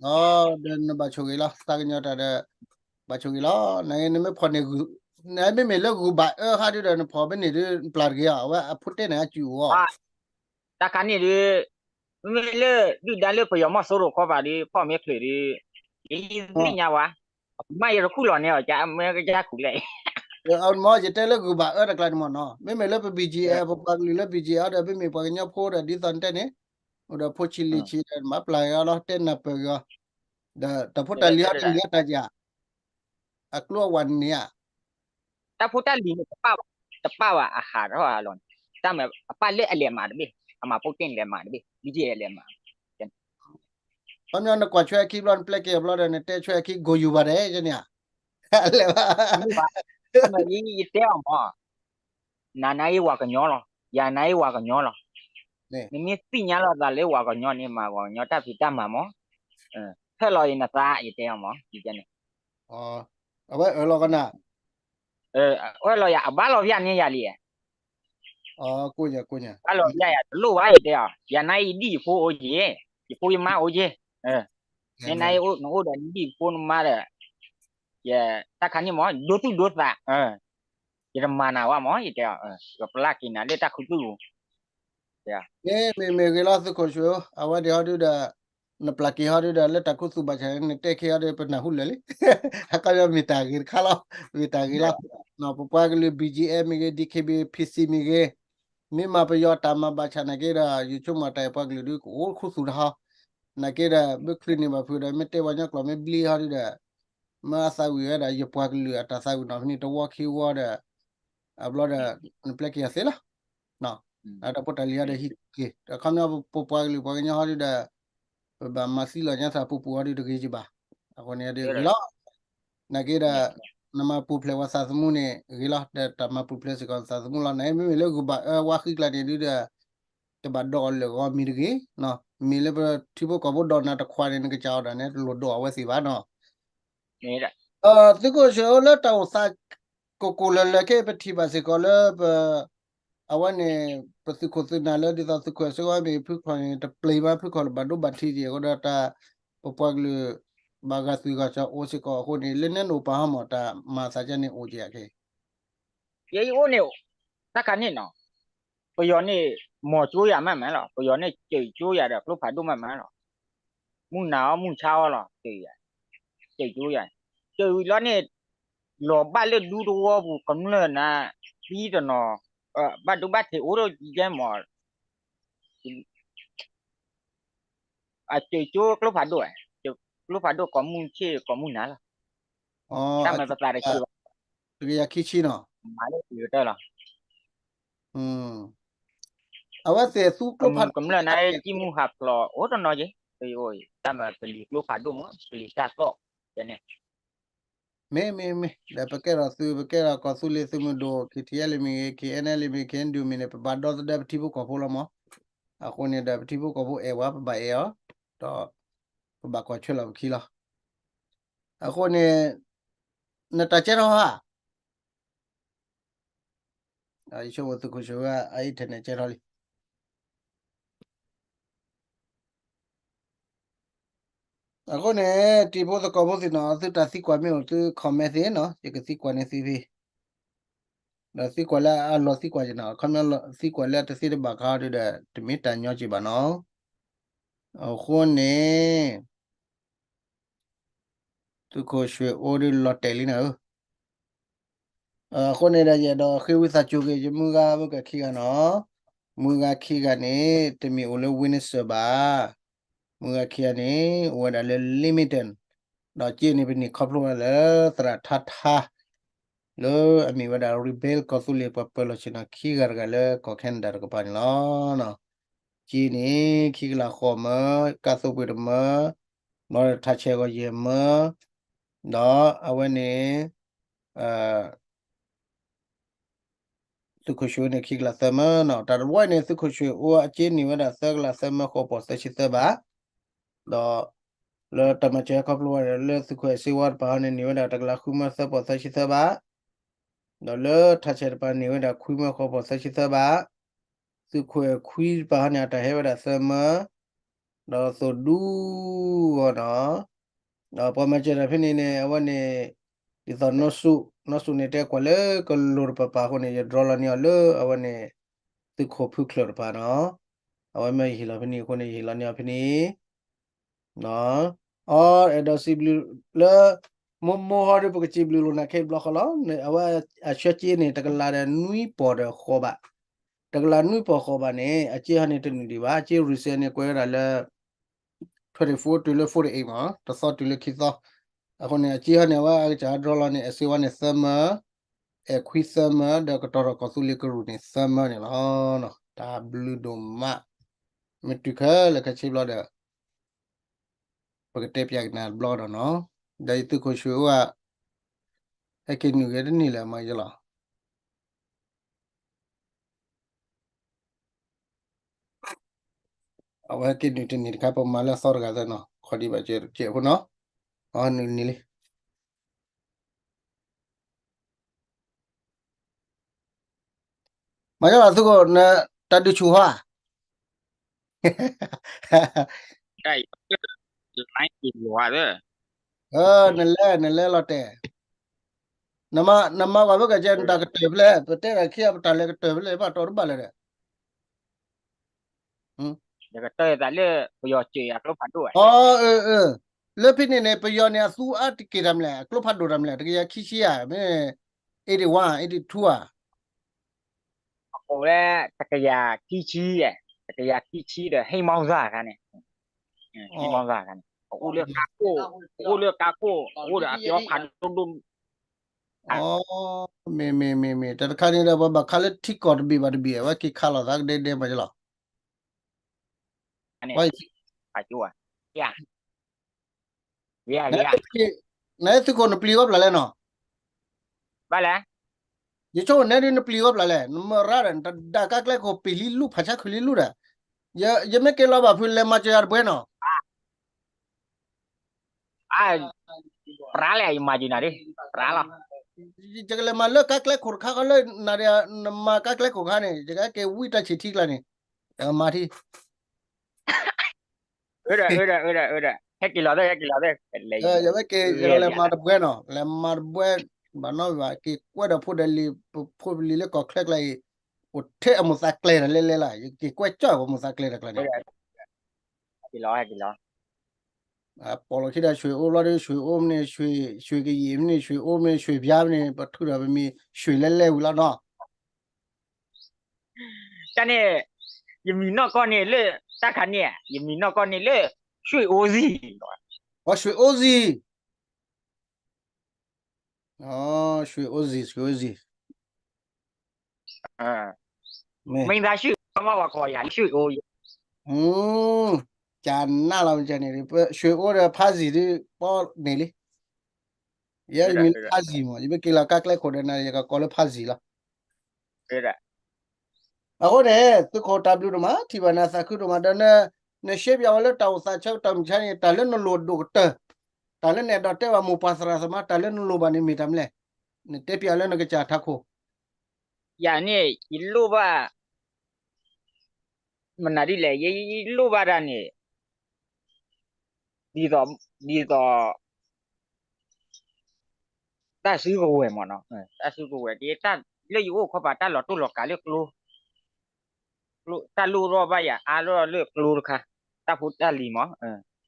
အံၤ, ဒီးနဘၣ်ဆိၣ်ဂ့ၤလီၤ သးကညီၤတၢ်ဒီး ဘၣ်ဆိၣ်ဂ့ၤလီၤ နမ့ၢ်ဖီၣ်န့ၢ်ဂုၢ် နမ့မ့ၢ်လၢဂုၢ်ဘၣ်အၢဟးဒုဒီး နဖီၣ်ဘၣ်န့ၣ်ဒု နပျၢ်တဂ့ၤအီၤ အဝဲအဖိတဲန့ၣ်အစုၣ်အီၤ တၢ်ခါန့ၣ်ဒု မ့မ့ၢ်လၢ ဒုၣ်ဒါလၢပယီၤမီၢ်စိရိၤခီပၤဒု ဖီၣ်မ့ၢ်ချုးဒု ယသ့ၣ်ညါဝဲ မ့ၢ်ယတခူၣ်လီၤန့ၢ်အီၤ ကမ့ၢ်ကယါခူၣ်လဲၣ်, အမ့ၢ်ယတဲလၢဂုၢ်ဘၣ်အၢတကျါန့ၣ်မ့ၢ်နီၤ မ့မ့ၢ်လၢပ BGF ပပှၤကလုာ်လၢ BGF အီၤဒီး မ့မ့ၢ်ပှၤကညီဖိဒီး ဒ်သိးနတဲန့ၣ် အိၣ်ဒီးဖိဆံးလံၤဆံးဒီး မၤပျၢ်ဂ့ၤအီၤလီၤ တဲနၢ်ပၢၢ်ဂ့ၤအီၤ, ဒီးတၢ်ဖိတၢ်လံၤဟီန့ၣ် လံၤအတၢ်ယၤ အကျိအဝဲန့ၣ်ဧါ တၢ်ဖိတၢ်လံၤန့ၣ် တပာ်ဘၣ်, တပာ်ဘၣ်အဟးထီၣ်အလီၢ်န့ၣ်, တၢ်မ့ၢ်အပာ်လၢအလဲၤမၤတဘ့ၣ်, အမၤပိၢ်တ့ၢ်န့ၣ်လဲၤမၤတဘ့ၣ်, ဘံၣ်က့လဲၤမၤ, ခီပညီနကွၢ်ဆွဲအခံဘျီ နပျဲက့ၤအဘျီဒီး နတဲဆွဲအခံကိးယူၤဘၣ်ဒဲး ယန့ၣ်ဧါ, လဲၤဘၣ်, ယတဲအီၤမး, နၤနၤအံၤဝၤကညီလီၤ, ယၤနၤအံၤဝၤကညီလီၤ, နမ့ၢ်သ့ၣ်ညါလီၤသးလၢဝၤကညီန့ၣ် မၤဝၤကညီတၢ်ဖံးတၢ်မၤမး, ဟဲလီၤအံၤနသး ယတဲအီၤမး, န့ၣ် အဝဲအၢၣ်လီၤကနၣ်, အၢၣ်လီၤယၤ အဘၣ်လီၤဖၠၣ်န့ၢ်ယၤလံ, ဘၣ်လီၤဖၠၣ်ယၤ တလိၣ်ဘၣ် ယတဲအီၤ, ယၤနၤအံၤဒ်ယဖိအိၣ်က့ၤ, ယဖိယမါအိၣ်က့ၤ, နနၤအံၤနအိၣ်ဒီးနဒ်ယဖိနမါဒီး, ယတၢ်ခါန့ၣ်မး ဒိသူၣ်ဒိသး, ယတမၤနၤဝဲမး ယတဲအီၤ, ယပျၢ်က့ၤနၤလၢတၢ်ခူသူၣ်ပူၤ, မ့ၢ်မ့ၢ်ဂ့ၤလီၤ သုးခိၣ်ဆှၢဧၢ, အဝဲဒၣ်ဟီဒုဒီး, နပျၢ်က့ၤဟီဒုဒီး လၢတၢ်ခူသူၣ်ဘၣ်ဆၣ်န့ၣ် နတဲခဲဟီဒု ပနၢ်ဟူလၢာ်လံ, အခီပညီမ့ၢ်တၢ်ဂ့ၤတခါလီၤ, မ့ၢ်တၢ်ဂ့ၤလီၤ, ပပှၤကလုာ် ဘီၣ်ကၠီၣ်အဲၣ် မ့ၢ်ဂ့ၤ ဒံၣ်ခ့ဘံၣ် ဖံၣ်စံၣ် မ့ၢ်ဂ့ၤ, မ့ၢ်မၤပယီၤတၢ်မၤဘၣ်ဆၣ်နာ်က့ဒီး ယဆိကမိၣ်တၢ်အဲၣ်ပှၤကလုာ်ဒု ကအိၣ်ခူသူၣ်တဟီ, နာ်က့ဒီး မ့ၢ်ချုးန့ၢ်ဘၣ်ဖုးဒီး မ့ၢ်တဲပှၤကညီကျိာ်မ့ၢ်ဘျ့ဟီဒုဒီး, မ့ၢ်အသးဝံၣ်ဝဲဒၣ် ယပှၤကလုာ်အတၢ်သးဝံၣ်နီၤ ဖဲန့ၣ် တဝီခံဝီဒီး, အဘျီဒီး, နပျဲက့ၤအီၤသ့လီၤ အတၢ်ဖိတၢ်လံၤဟီဒီးဟံးက့ၤ, အခီပညီပပှၤကလုာ်ပှၤကညီဟီဒုဒီး, ပဘၣ်မၤသံလီၤညါသးပူၤပူၤဟီဒုတဂ့ၤကဘၣ်, အဃိန့ၣ်ဒီးဂ့ၤလီၤ, နာ်က့ဒီး, နမၤပူၤဖျဲးဝဲသးသမူန့ၣ် ဂ့ၤလီၤ ဒီးတၢ်မၤပူၤဖျဲးစ့ၢ်ကီးသးသမူလီၤ, နမ့မ့ၢ်လၢဂုၤဘၣ်အၢဝါဃံကျါန့ၣ်ဒုဒီး, တဘၣ်ဒိးအီၤလၢာ်ဂီၤမံၤတဂ့ၤ, မ့ၢ်လၢပထံဖိကီၢ်ဖိဒိးနၤတခွးန့ၣ် နကစးအီၤဒၣ်န့ၣ် တလိၣ်ဒိးအဝဲသ့ၣ်ဘၣ်နီၤ သုးခိၣ်ဆှၢအိၣ်လၢတၢ်အိၣ်သး, ကိၢ်ကိၢ်လၢၤလၢၤခဲအံၤ ပထံၣ်ဘၣ်စ့ၢ်ကီးလၢပ, အဝဲန့ၣ်, ပသုးခိၣ်သုးနၢ်လၢဒ်သိးသုးခိၣ်စ့ဝါမ့ၢ်ဖုခီၣ်န့ၣ် တပျံၤဘၣ်ဖုခီၣ်လၢဘၣ်ဒိဘၣ်ထံးက့ၤအဃိဒီးတၢ်, ပပှၤကလုာ်, ဘၣ်ဂာ်သွံၣ်ဂာ်စီၤအိၣ်စ့ၢ်ကီးအဃိန့ၣ် လၢနဲနအိၣ်ပာ်ဟီမးတၢ်မၤသးကန့ၣ်အိၣ်က့ၤအခဲ, ယဲယအိၣ်န့ၣ်, တၢ်ခါန့ၣ်နီၤ, ပယီၤန့ၣ်, မီၤကၠိယၤမးမးလီၤ ပယီၤန့ၣ် စၢၢ်ကၠိယၤဒီးကျိဖးဒိၣ်မးမးလီၤ မုၢ်နၤအီၣ် မုၢ်ဆါအီၣ်လီၤ, စၢၢ်ကၠိယၤ, စၢၢ်လီၤန့ၣ်, လီၤဘၣ်လၢဒူသဝီပူၤ ကမျၢၢ်နၤ, သံတနီၤ, ဘၣ်ဒိဘၣ်ထံးအိၣ်ဒီးယဲမး, အစၢၢ်ကၠိကျိဖးဒိၣ်, ကျိဖးဒိၣ်ကိးမုၢ်ဆ့ၣ်ကိးမုၢ်နၤလီၤ, တၢ်မၤပသးတဆံးဘၣ်, တကယၤခံဆံနီၤ, မၤလၢကတၢၢ်လီၤ အဝဲသ့ၣ်သူကျိဖးဒိၣ်, ကမျၢၢ်နၤ ကံၢ်မူဟးဖျိးအိၣ်တနီၤယဲ, တၢ်မၤပလံၤကျိဖးဒိၣ်မး ပလံၤတၢ်သီၣ်, မ့ၢ်မ့ၢ်မ့ၢ် ဒီးပကဲထီၣ်သုး ပကဲထီၣ်ကီၢ်သူလ့ၤသုးမုၢ်ဒိၣ် KTLA မ့ၢ်ဂ့ၤ KNLA မ့ၢ်ဂ့ၤ KNDO မ့ၢ်န့ၣ် ပဘၣ်ဒီသဒၢပထံဖိကီၢ်ဖိလီၤမး, အဃိန့ၣ်ဒီးပထံဖိကီၢ်ဖိအဲၣ်ဝဲ ပဘၣ်အဲၣ်အီၤ, ဒီးပဘၣ်ကွၢ်ဆၢလီၤပခံလီၤ, အဃိန့ၣ်, နတၢ်ကဲထီၣ်ဧါ ယဆိကမိၣ်သုးခိၣ်ဆှၢဝဲ အinternetကဲထီၣ်လံ. အဃိန့ၣ် တံၤဖိသကိးဖိသ့ၣ်နီၤ သုတၢ်သံကွၢ်မ့ၢ်အိၣ်သု comment သ့နီၤ ယကသံကွၢ်န့ၢ်သုဖဲ ဒီးသံကွၢ်လၢအလီၤသံကွၢ်က့ၤနီၤ အခီပညီသံကွၢ်လၢတသ့တဘၣ်ခါဒုဒီး တမ့ၢ်တၢ်ညီက့ၤဘၣ်နီၤ. အဃိန့ၣ် သုးခိၣ်ဆှၢအိၣ်ဒုလီၤတဲာ်လံနၤဧၢ အဃိန့ၣ်ဒီး ယအဲၣ်ဒိးဃ့ဝံသးစူၤက့ၤ ယမုၢ်ဂၤမ့ၢ်ကခံဂၤနီၤ, မုၢ်ဂၤခံဂၤန့ၣ် တမ့ၢ်အိၣ်လၢ Windsor ဘၣ်, မုၢ်ဂၤခံဂၤန့ၣ် အိၣ်ဝဲဒၣ်လၢ Leamington, ဒီးက့န့ၣ် ပန့ၢ်ခီဖျိဝဲဒၣ်လၢ သရၣ်ထါထါ လၢအမ့ၢ်ဝဲဒၣ် Rebel ကီၢ်သူလ့ၤပှၤပၢၤလီၢ်ဆ့ၣ်နီၤခံဂၤတဂၤလၢကီၢ် Canada တကပၤန့ၣ်လီၤ. က့န့ၣ် ခံကလးဃိးမၢ, ကါသိပှ့ၤတမၢ, ဘျီဒီးထးဆဲးဂီၤယဲၢ်မၢ, ဒီးအဝဲန့ၣ် သုးခိၣ်ဆှၢန့ၣ် ခံကလးသၢမၢနီၤ, တၢ်တဝီအံၤန့ၣ် သုးခိၣ်ဆှၢအိၣ်အက့န့ၢ်ဝဲဒၣ် သၢကလးသၢမၢ ဃိးပီၢ်သၢဆံသၢဘး, ဒီး လၢတၢ်မၤစၢၤဟဲခီဖျိဝဲဒၣ်လၢသုးခိၣ်အဲၣ်စ့ဝါတပၤဟီန့ၣ် န့ၢ်ဝဲဒၣ်တကလးဃုမၢသၢပီၢ်သၢဆံသၢဘး, ဒီးလၢထးဆဲးတပၤန့ၢ်ဝဲဒၣ်ခွံမၢဃိးပီၢ်သၢဆံသၢဘး, သုးခိၣ်အဲၣ်ခွံတပၤဟီန့ၣ် အတၢ်ဟဲဝဲဒၣ်သၢမၢ ဒီးသိၣ်ဒူဂီၤနီၤ, ဒီးပှၤမၤစၢၤတၢ်ဖဲန့ၣ်န့ၣ် အဝဲန့ၣ် ဒ်သိးနီၢ်စူၣ်, နီၢ်စူၣ်န့ၣ် တဲကွၢ်လၢကလိၤတပၤပၤအဃိန့ၣ် ယဒြီလီၤန့ၢ်အီၤလၢအဝဲန့ၣ် သုးခိၣ်ဖုချၢၣ်တပၤနီၤ, အဝဲမ့ၢ်ယဟ့ၣ်လီၤဖဲန့ၣ်အဃိန့ၣ် ယဟ့ၣ်လီၤန့ၢ်အီၤဖဲန့ၣ် အီ အဲၣ်ဒိးစံးဘျုးလၢ မိၢ်မိၢ်ဟီဒီး ပကစံးဘျုးလိာ်နၤခဲအံၤဘျီဃီလီၤ. အဝဲအဆၢက့န့ၣ် တကလးဒီးနွံပီၢ်ဒီးဃိးဘး, တကလးနွံပီၢ်ဃိးဘးန့ၣ် အက့ဟီန့ၣ်တနုာ်ဒံးဘၣ်, အက့ resale န့ၣ် ကွဲးဝဲဒၣ်လၢ twenty-four တုၤလၢ forty-eight မး, တသီတုၤလၢခံသီ, အဃိန့ၣ် အက့ဟီန့ၣ် အဝဲအကစၢ်ဟဲဒြီလီၤန့ၢ် အဲၣ်စ့ဝါန့ၣ် သၢမၢ အဲၣ်ခွံသၢမၢ ဒီးကတီၤထီၣ်ကီၢ်သူလ့ၤကရူၢ်န့ၣ်သၢမၢန့ၣ်လီၤ. တၢ်ဘျုးဒိၣ်မး, မ့ၢ်တုၤခဲလၢာ်ခဲဆ့ဘျီဒီး ပကတဲပၠးက့ၤနၤတဘျီဒီးနီၤ, ဒီးယသုးခိၣ်ဆှၢအိၣ်ဧါ, ဟဲက့ၤနုာ်ဂ့ၤတနံၤလၢမၤယလီၤ. အဝဲက့ၤနုာ်တနံၤတခါ ပမၤလၢအသီတဂၤသၢနီၤ, ခီဒံးဘၣ်ကဲးဖိနီၤ, အနုာ်နံၤလံ. မၤယလီၤသုးခိၣ် နတၢ်ဒုးဆူၣ်ဟီဧါ, နလဲၤ နလဲၤလီၤတဲာ်, နမၤပှၤဖဲကကဲ နတၢ်ကတၢၢ်ဖဲလဲၣ်, ပတဲတၢ်ခံဂၤ ပတၢ်လဲၤကတၢၢ်ဖဲလဲၣ် ဘၣ်တီတဘၣ်လၢၤဒီး ယကတဲသးလၢပယီၤစဲးအကျိဖးဒိၣ်ဧါ, လၢဖဲန့ၣ်န့ၣ် ပယီၤန့ၣ် အသူအါတက့ၢ်တၢ်မလဲၣ်, အကျိဖးဒိၣ်တၢ်မလဲၣ်, တကယၤခံဆံဧါ, မ့ၢ် eighty one, eighty two ဧါ, အိၣ်ဝဲ တကယၤခံဆံ, တကယၤခံဆံဒီး ဟ့ၣ်မီၢ်သၣ်ခါန့ၣ်, ဟ့ၣ်မီၢ်သၣ်ခါန့ၣ် အအိၣ်လၢကါခိၣ်, အအိၣ်လၢကါခိၣ်, အအိၣ်ဒီးအပျီဖးဒိၣ်ဒိၣ် မ့ၢ်မ့ၢ်မ့ၢ်မ့ၢ် တၢ်တခါန့ၣ်ဒီး ပဘၣ်ခးလၢထံကီၢ်တဘ့ၣ်ဘၣ်တဘ့ၣ် အဝဲက့ၤခးလိာ်သးကဒဲကဒဲမးယလီၤ. နသုးခိၣ်နပျံၤဂီၢ်ပျၢ်လဲၣ်နီၤ, ဘၣ်လဲၣ်, ယဆိကမိၣ်နဲဒ်နပျံၤဂီၢ်ပျၢ်လဲၣ်, နမၤရၢ်ဒီး နတဒၣ်ကါကျဲခိၣ်ပံာ်လံလူၢ် ဖးဆါခုလံလူၢ်ဒီး, ယမ့ၢ်က့ၤလီၤဘၣ်ဖုးလဲၤမၤစၢၤယၤတပှဲၤနီၤ ပြးလဲၣ် ယမၤက့ၤနၤဒ်, ပြးလီၤ, ယကလဲၤမၤလၢကါကျဲခိၣ်တခါဃီလၢ နၤဒီး နမၤကါကျဲခိၣ်ခါန့ၣ် ယကဟဲက့ၤဝံတၢ်ဆံးထံကျါန့ၣ်, ယကမၤထံ, ဟဲက့ၤလီၤသ့ၣ်, ဟဲက့ၤလီၤသ့ၣ်, ယဝဲက့ၤ ယကလဲၤမၤတပှဲၤနီၤ, လဲၤမၤတပှဲၤ, ဘၣ်နီၣ်ဘၣ် က့ၤကွဲဒီးဖိဒီးလံၤ, ပဖိပလံၤလၢကီၢ်ချၢကျါအံၤ, အိၣ်ထဲအမိၣ်သးကျဲၤတၢ်လဲၤလဲၤလီၤ, ယက့ၤကွဲကၠီၣ်ပမိၣ်သးကျဲၤတၢ်ကျါန့ၣ် ပိာ်လီၤခံဒီး ဆွေအိၣ်ဘျီဒီး ဆွေအိၣ်မ့ၢ်န့ၣ်, ဆွေကယံာ်မ့ၢ်န့ၣ်, ဆွေအိၣ်မ့ၢ်န့ၣ်, ဆွေဖျါမ့ၢ်န့ၣ်, ပထုးဒီးပမံၤ ဆွေလဲလဲဝံၤလီၤနီၤ. တၢ်န့ၣ် ယမံၤနီၢ်ကီၢ်န့ၣ်လၢ တၢ်ခါန့ၣ် ယမံၤနီၢ်ကီၢ်န့ၣ်လၢ ဆွေအိၣ်စံၤ, အီ ဆွေအိၣ်စံၤ, ဆွေအိၣ်စံၤ, ဆွေအိၣ်စံၤ မ့ၢ်သး ဆွေအိၣ် မ့ၢ်ဝဲကိးယၤ ဆွေအိၣ်ယဲ, ကနၣ်လီၤန့ၣ်, ဆွေအိၣ်ဒီးဖါစံၤဒ်ပီန့ၣ်လံ, ယဲယမံၤလၢဖါစံၤမး, ယမ့ၢ်က့ၤလီၤကါကျဲခိၣ်ဒီးနၤ ယကကိးလၢဖါစံၤလီၤ. အဃိန့ၣ် သုးခိၣ်တၢ်ဘျုးဒိၣ်မး ထံၣ်ဘၣ်နၤသးခုဒိၣ်မး ဒီးန နရှဲပၠးဝဲလၢတၢ်အိၣ်သးဆၢကတီၢ်မုၢ်ဆါန့ၣ် တၢ်လၢနလိၣ်ဒိၣ်ကတၢၢ်, တၢ်လၢနအဲၣ်ဒိးတဲဘၣ်မိၢ်ပၢ်သရၣ်သမါ တၢ်လၢနလိၣ်ဘၣ်န့ၣ်မ့ၢ်တၢ်မနုၤလဲၣ်, နတဲပၠးလၢနကစၢ်ထးခိၣ်. ယၤန့ၣ် ယလိၣ်ဘၣ် မနုၤဒ်လဲၣ်, ယလိၣ်ဘၣ်တၢ်န့ၣ် ဒ်သိး ဒ်သိး တၢ်စုကဝဲၤမးနီၤ, တၢ်စုကဝဲၤ လၢယအိၣ်ခီပၤ တၢ်လီၤတိၢ်လီၤကးလၢကျိ, တၢ်လိၣ်ထီၣ်ဘၣ်ယၤအါထီၣ်လၢကျိတခါ, တၢ်ဖိတၢ်လံၤမး,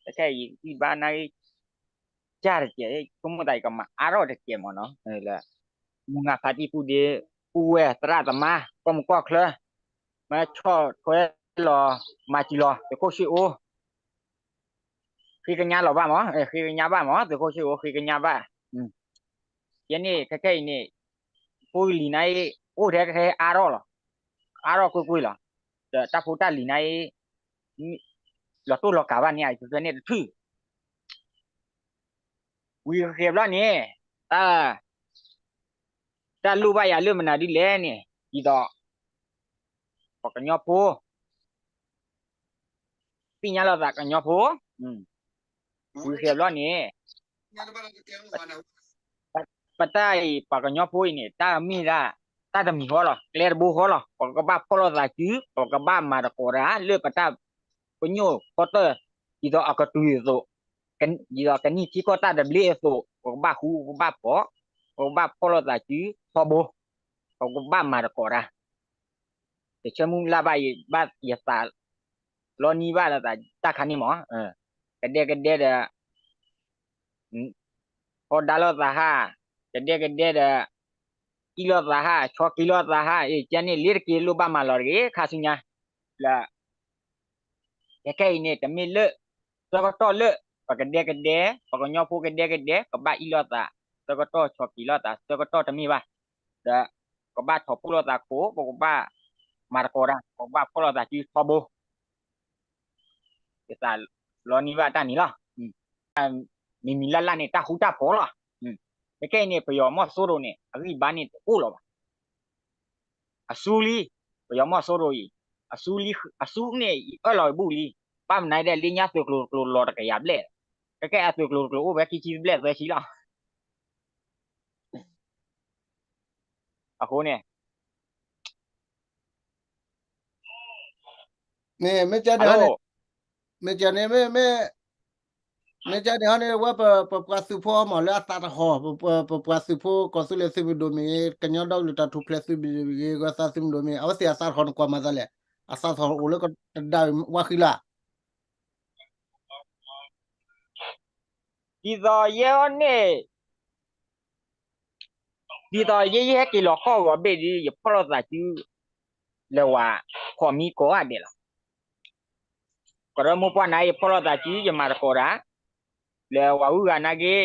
တခဲအံၤယဘၣ်နၢ်ဂ့ၢ် ကၢ်တကဲး, ဆိကမိၣ်သးယကမၤအါထီၣ်တကဲးမးနီၤ, လၢ မုၢ်ဂၤဖါတံၢ်ပူၤဒ့ ပူၤဝဲၢ်သရၣ်သမါ ကီၢ်မုၢ်ကီၢ်ချၢ, မ့ၢ်ဆီၣ်ထွဲလီၤ မၤစၢၤလီၤ သုးခိၣ်ဆ့ၣ်အိၣ် ဃ့ကညးလီၤဘၣ်မး, ဃ့ကညးဘၣ်မး, သုးခိၣ်ဆ့ၣ်အိၣ် ဃ့ကညးဘၣ်, ယဲန့ၣ် ခဲခဲအံၤန့ၣ် ဖိလံၤနၤအံၤ အိၣ်ထဲခဲအါထီၣ်လီၤ, အါထီၣ်ကွ့ၢ်ကွ့ၢ်လီၤ, ဒီးတၢ်ဖိတၢ်လံၤနၤအံၤ လီၤတိၢ်လီၤကးဘၣ်န့ၣ် အကကဲန့ၣ်တထူၣ် ဝံၤဃဲၤဘျီန့ၣ် တၢ် တၢ်လိၣ်ဘၣ်ယၤလၢမနုၤဒ်လဲၣ်န့ၣ် ဒ်သိး ပှၤကညီဖိ သ့ၣ်ညါလိာ်သးကညီဖိ, ဝံၤဃဲၤဘျီန့ၣ် ပတၢ်အံၤ ပှၤကညီဖိအံၤန့ၣ် တၢ်မ့ၢ်ဒၣ် တၢ်တမံၤဃီလီၤ, ကျဲတဘိဃီလီၤ, ပကဘၣ်ဖီၣ်လိာ်သးစု, ပကဘၣ်မၤသကိးတၢ် လၢပတၢ်ပညိၣ်ဖီတၢၢ် ဒ်သိးအကတုၤအသိး, ဒ်သိးကနံၣ်ထံကီၢ်တၢ်သဘျ့အသိး, ပကဘၣ်ဃူ ပကဘၣ်ဖိး, ပကဘၣ်ဖီၣ်လိာ်သးစု ထီဘိ, ပကဘၣ်မၤသကိးတၢ် တဆၢမုၢ်လၢ်ဘၣ်ယဘၣ်ယသး လီၤနံၤဘၣ်လၢတၢ်ခါန့ၣ်မး, ကဒဲကဒဲဒီး ဖီဒါလိာ်သးဟး, ကဒဲကဒဲဒီး အ့ၣ်လိာ်သးဟး, ဆီက့လိာ်သးဟး, အ့ၣ် ကဲန့ၣ် လ့ၤတက့ၤလိၣ်ဘၣ်မၤလီၤတဂ့ၤ ခါဆူညါ, လၢ ခဲခဲအံၤန့ၣ် တမ့ၢ်လၢ ဆၢကတီၢ်လၢ ပကဒဲကဒဲ, ပှၤကညီဖိကဒဲကဒဲ ကဘၣ်အ့ၣ်လိာ်သး, ဆၢကတီၢ်ဆီက့လိာ်သး ဆၢကတီၢ်တမ့ၢ်ဘၣ်. ဒီးကဘၣ်ထီၣ်ဖှိၣ်လိာ်သးခိၣ်, ပကဘၣ်မၤသကိးတၢ်, ပကဘၣ်ဖှိၣ်လိာ်သးစုထီဘိ, ယသးလီန့ၢ်ဘၣ်တၢ်န့ၣ်လီၤ. မံၤမံၤလၢ်လၢ်န့ၣ် တၢ်ဃူတၢ်ဖိးလီၤ. ခဲအံၤန့ၣ် ပယီၤမီၢ်စိရိၤန့ၣ် အဂံၢ်ဘါန့ၣ်တအိၣ်လီၤဘၣ်. အစုလံ, ပယီၤမီၢ်စိရိၤအံၤ, အစုန့ၣ် အၢၣ်လီၤအဘူၣ်လံ, ဘၣ်မနုၤဒဲး လၢညါသုးကျိၤတကျိၤလီၤတကယၤဘျဲၣ်, ခဲကဲအသုးကျိၤတကျိၤအိၣ်ဝဲခံဆံဘျဲၣ်သၢဆံလီၤ. အဃိန့ၣ် မ့ၢ်ကန့ၣ်ဟီန့ၣ်, မ့ၢ်, မ့ၢ်ကန့ၣ်ဟီန့ၣ် ဝဲပပှၤသုးဖိအီမးလၢအသးတဟီၣ်, ပပှၤသုးဖိ ကီၢ်သူလ့ၤသုးမုၢ်ဒိၣ်မ့ၢ်ဂ့ၤ, ကညီဒီကလုာ်တၢ်ထူၣ်ဖျဲးသုးမုၢ်ဒိၣ်မ့ၢ်ဂ့ၤ, ဂၢၤသးသုးမုၢ်ဒိၣ်မ့ၢ်ဂ့ၤ, အဝဲသ့ၣ်အသးတဟီၣ်န့ၣ်ကွၢ်မၤသးလဲၣ်, အသးတဟီၣ်အိၣ်လၢတဒါဝဲဃံလၤ ဒ်သိးယဲအီၤန့ၣ်, ဒ်သိးယဲယဟဲက့ၤလီၤဃီၣ်ဂီၤဘ့ၣ်ဒီး ယဖီၣ်လိာ်သးစု လဲၤဝၤဖီၣ်မံကိးဂၤဒဲးလီၤ. ကရၢမိၢ်ပှၢ်န့ၣ် ယဖီၣ်လိာ်သးစု ယမၤသကိးတၢ်, လဲၤဝၤဝုၢ်ဂၤနာ်က့,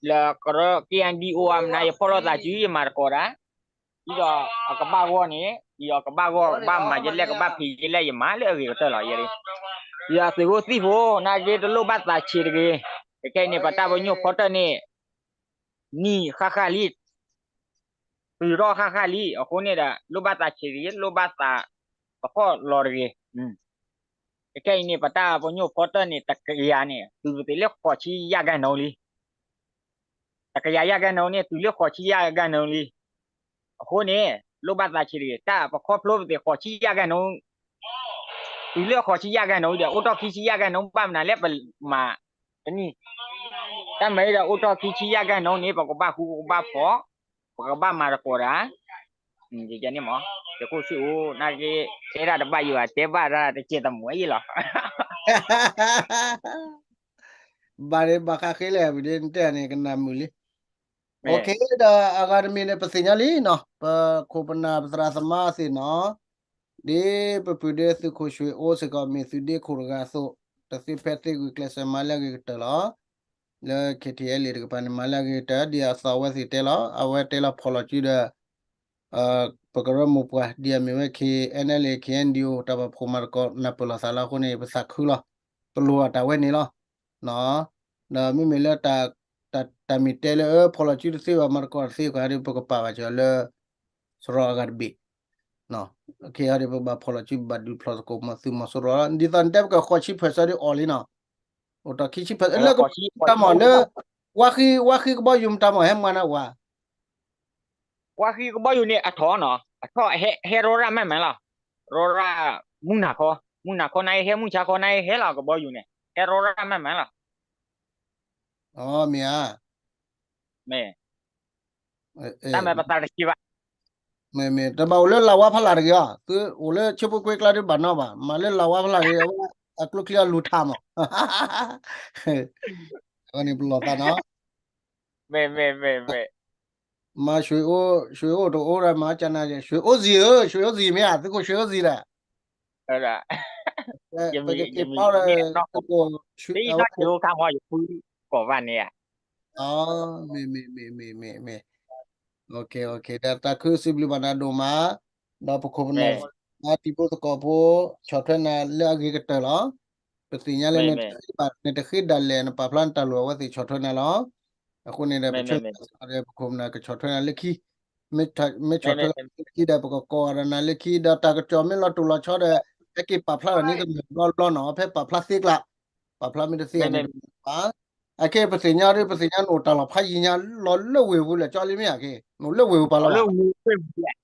လၢကရၢ ကၠ့ဒံၣ်အိၣ်အမနုၤ ယဖီၣ်လိာ်သးစု ယမၤသကိးတၢ်, ဒ်သိးအကဘၣ်ဂီၢ်န့ၣ် ယကဘၣ်ဂီၢ် ကဘၣ်မၤယလဲၣ် ကဘၣ်ဖံးယလဲၣ် ယမၤလၢအဂ့ၤကတၢၢ်လီၤ. ယၤသုးဖိသံၣ်ဖိနာ်က့ တလိၣ်ဘၣ်သးဆံးတဂ့ၤ, ခဲအံၤန့ၣ် ပတၢ်ပညိၣ်ဖီတၢၢ်န့ၣ် နံၣ်ဃၣ်ဃၣ်လံ, တုၤထီၣ်ဃၣ်ဃၣ်လံ, အဃိန့ၣ်ဒီး လိၣ်ဘၣ်သးဆံးတဂ့ၤ, လိၣ်ဘၣ်သးပဃီၣ်လီၤတဂ့ၤ. ခဲအံၤန့ၣ် ပတၢ်ပညိၣ်ဖီတၢၢ်န့ၣ် တကယၤန့ၣ် တုၤပသ့ၣ်လၢဃိးဆံယဲၢ်ကဲနိလံ တကယၤယဲၢ်ကဲနိန့ၣ် တုၤလၢဃိးဆံယဲၢ်ကဲနိလံ. အဃိန့ၣ် လိၣ်ဘၣ်သးဆံးတဂ့ၤ, တၢ်ပခီဖျိပသ့ၣ်ဃိးဆံယဲၢ်ကဲနိ, တုၤလၢဃိးဆံယဲၢ်ကဲနိဒီး အိၣ်ထီၣ်ခံဆံယဲၢ်ကဲနိ ဘၣ်မနုၤလဲၣ် ပမၤတနံၣ်, တၢ်မၤဒီး အိၣ်ထီၣ်ခံဆံယဲၢ်ကဲနိန့ၣ် ပကဘၣ်ဃူကဘၣ်ဖိး, ပကဘၣ်မၤသကိးတၢ်, ယန့ၣ်မး ယခိၣ်ဆံးအိၣ်နာ်က့ တဲတၢ်တဘၣ်ယိာ် တဲဘၣ်တၢ်တကဲတမူယဲလီၤ. ဘၣ်ဒ်ဘၣ်ဃးဃ့လဲၣ် ပဒ်နတဲန့ၣ် ကနၣ်မုာ်လံ. ဒီးအဂၤတမံၤန့ၣ် ပသ့ၣ်ညါလံနီၤ, ပခိၣ်ပနၢ်ပသရၣ်သမါသ့ၣ်နီၤ, ဒ်ပပုၢ်ဒ့သုးခိၣ်ဆှ့ၣ်အိၣ်စ့ၢ်ကီး မ့ၢ်သုးဒ့ခိၣ်တဂၤအသိး, တသ့ဖဲသ့ဂုာ်ကျဲးစၢးမၤလၢအဂ့ၤကတၢၢ်လီၤ. လၢ ခဲထံအဲလ့ၣ် တကပၤန့ၣ် မၤလၢအဂ့ၤကတၢၢ် ဒ်အသီဝဲသ့ၣ်တဲလီၤ, အဝဲတဲလီၤဖီၣ်လီၤစုဒီး ပကရၢမိၢ်ပှၢ် ဒ်အမ့ၢ်ဝဲ ခဲအံၤ ခဲအံၤ တၢ်ပာ်ဖှိၣ်မၤသကိး နၢ်ပၢၢ်လိာ်သးလၢအဃိန့ၣ် ပသးခုလီၤ. ပလိၣ်အတၢ်ဝဲန့ၣ်လီၤ. ဒီးမ့မ့ၢ်လၢ တၢ်မ့ၢ်တဲလၢ ဖီၣ်လီၤစုတသ့ဘၣ် မၤသကိးတသ့ ကဟဲဒီး ပကပာ်ဘၣ်စၢၤလၢ စရီအဂၤတဘ့ၣ်, ခဲအံၤဒီး ပဘၣ်ဖီၣ်လီၤစု ပဘၣ်ဒုးဖျိးသကိးမၤသုးမီၤစိရိၤလီၤ. ဒ်သိးနတဲပကဃိးဆံ percent ဒီးအီၤလံနီၤ, အိၣ်တ့ၢ်ခံဆံ percent လၢကမၤတၢ်မၤလၢ ဝါဃံ ဝါဃံကဘီယူၤမတၤမၤ ဟဲမၤနၤဝၤ ဝါဃံကဘီယူၤန့ၣ် အထီၣ်နီၤ, အထီၣ်ဟဲ ဟဲရီရၣ်မးမးလီၤ. ရီရၣ် မုၢ်နၤခီ, မုၢ်နၤခီနဟဲ မုၢ်ဆါခီနဟဲလီၤ ကဘီယူၤန့ၣ် ဟဲရီရၣ်မးမးလီၤ. မ့ၢ်ဧါ, မ့ၢ်, တၢ်မၤပသးတဆံးဘၣ်. မ့ၢ်မ့ၢ် တဘၣ်အိၣ်လၢလၤဝါဖးလၢ်တဂ့ၤအီၤ, သုအိၣ်လၢဆၢဖိကွ့ကျါဒ်ဘၣ်နီဘၣ်, မၤလၢလၤဝါဖးလၢ်တဂ့ၤ, အကျိချံအလူၤထါမး, အဝဲန့ၣ်ပလီၢ်သးနီၤ မ့ၢ်မ့ၢ်မ့ၢ်မ့ၢ်, မၤ ရွှေအိၣ် ရွှေအိၣ်တအိၣ်ဒီး မၤကနၤ ရွှေအိၣ်ဇံဧၢ, ရွှေအိၣ်ဇံမ့ၢ်ဧါ, သုးခိၣ် ရွှေအိၣ်ဇံဒီး, ပကက့ၤဖီၣ်ဒီး သုးခိၣ် အဝဲန့ၣ် ကိးဘၣ်န့ၣ်ဧါ, မ့ၢ်မ့ၢ်မ့ၢ်မ့ၢ်မ့ၢ်, ဒီးတၢ်ခုစံးဘျုးဘၣ်နၤဒိၣ်မး, ဒီးပခိၣ်ပနၢ် တံၤဖိသကိးဖိ ဆီၣ်ထွဲနၤလၢအဂ့ၤကတၢၢ်လီၤ. ပသ့ၣ်ညါလၢ နတဃ့ဒၣ်လဲာ် နပာ်ဖျါနတၢ်လိၣ် အဝဲသ့ၣ်ဆီၣ်ထွဲနၤလီၤ. အဃိန့ၣ်ဒီး ပဆၢဂ့ၤဆၢဝါဒီး ပခိၣ်ပနၢ်ကဆီၣ်ထွဲနၤလၢခံ, မ့ၢ်ဆီၣ်ထွဲလၢခံဒီး ပကကိးဂၤဒီးနၤလၢခံ, ဒီးတၢ်ကစီၣ်မ့ၢ်လီၤတိၢ်လီၤဆီဒီး ဟဲက့ၤပာ်ဖျါဒီးန့ၣ် ကမ့ၢ်ဘျီဘျီနီၤ, ဖဲပာ်ဖျါသ့ကျါ, ပာ်ဖျါမ့ၢ်တသ့န့ၣ် အခဲ ပသ့ၣ်ညါဒီး ပသ့ၣ်ညါနအိၣ်တၢ်လီၢ်ဖးယံၤညါ လီၤလၢဝ့ၢ်ပူၤလဲၣ်, ကၠီလံမ့ၢ်ဧါ, နအိၣ်လၢဝ့ၢ်ပူၤပာ်လီၤဘၣ်,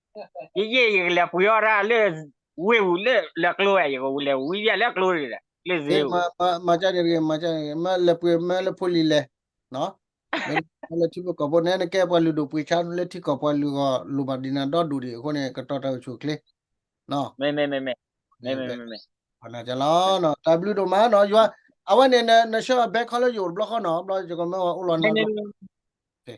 ယဲယဲယကလဲၤပှ့ၤအီၣ်ဒၣ်လၢ ဝ့ၢ်ပူၤလၢကျိဝဲ, ယကလဲၤဝံၤဒၣ်လၢကျိဒီး လၢစ့, မၤကန့ၣ်တဂ့ၤ, မၤကန့ၣ်တဂ့ၤ, မ့ၢ်လဲၤပှ့ၤမ့ၢ်လၢဖိလံၤလဲၣ်, မ့ၢ်လၢထံဖိကီၢ်ဖိန့ၣ် နကဲပှၤလုၢ်ဒိၣ်ပှ့ၤဆါလၢထံကီၢ်ပှၤလုၢ်ဂီၢ် လိၣ်ဘၣ်ဒံးနၤဒီဒူၣ်ဒံးအဃိန့ၣ် ကတီၤတၢ်အိၣ်ဆူၣ်အိၣ်ချ့ မ့ၢ်မ့ၢ်မ့ၢ်မ့ၢ်, တၢ်ဘျုးဒိၣ်မးနီၤ, ယွၤ, အဝဲန့ၣ် နဆှၢဘဲခီလၢယအိၣ်တဘျီဃီနီၤ, ဘျီယကမၢဝဲအိၣ်လီၤနီၤ, နီၤ, သု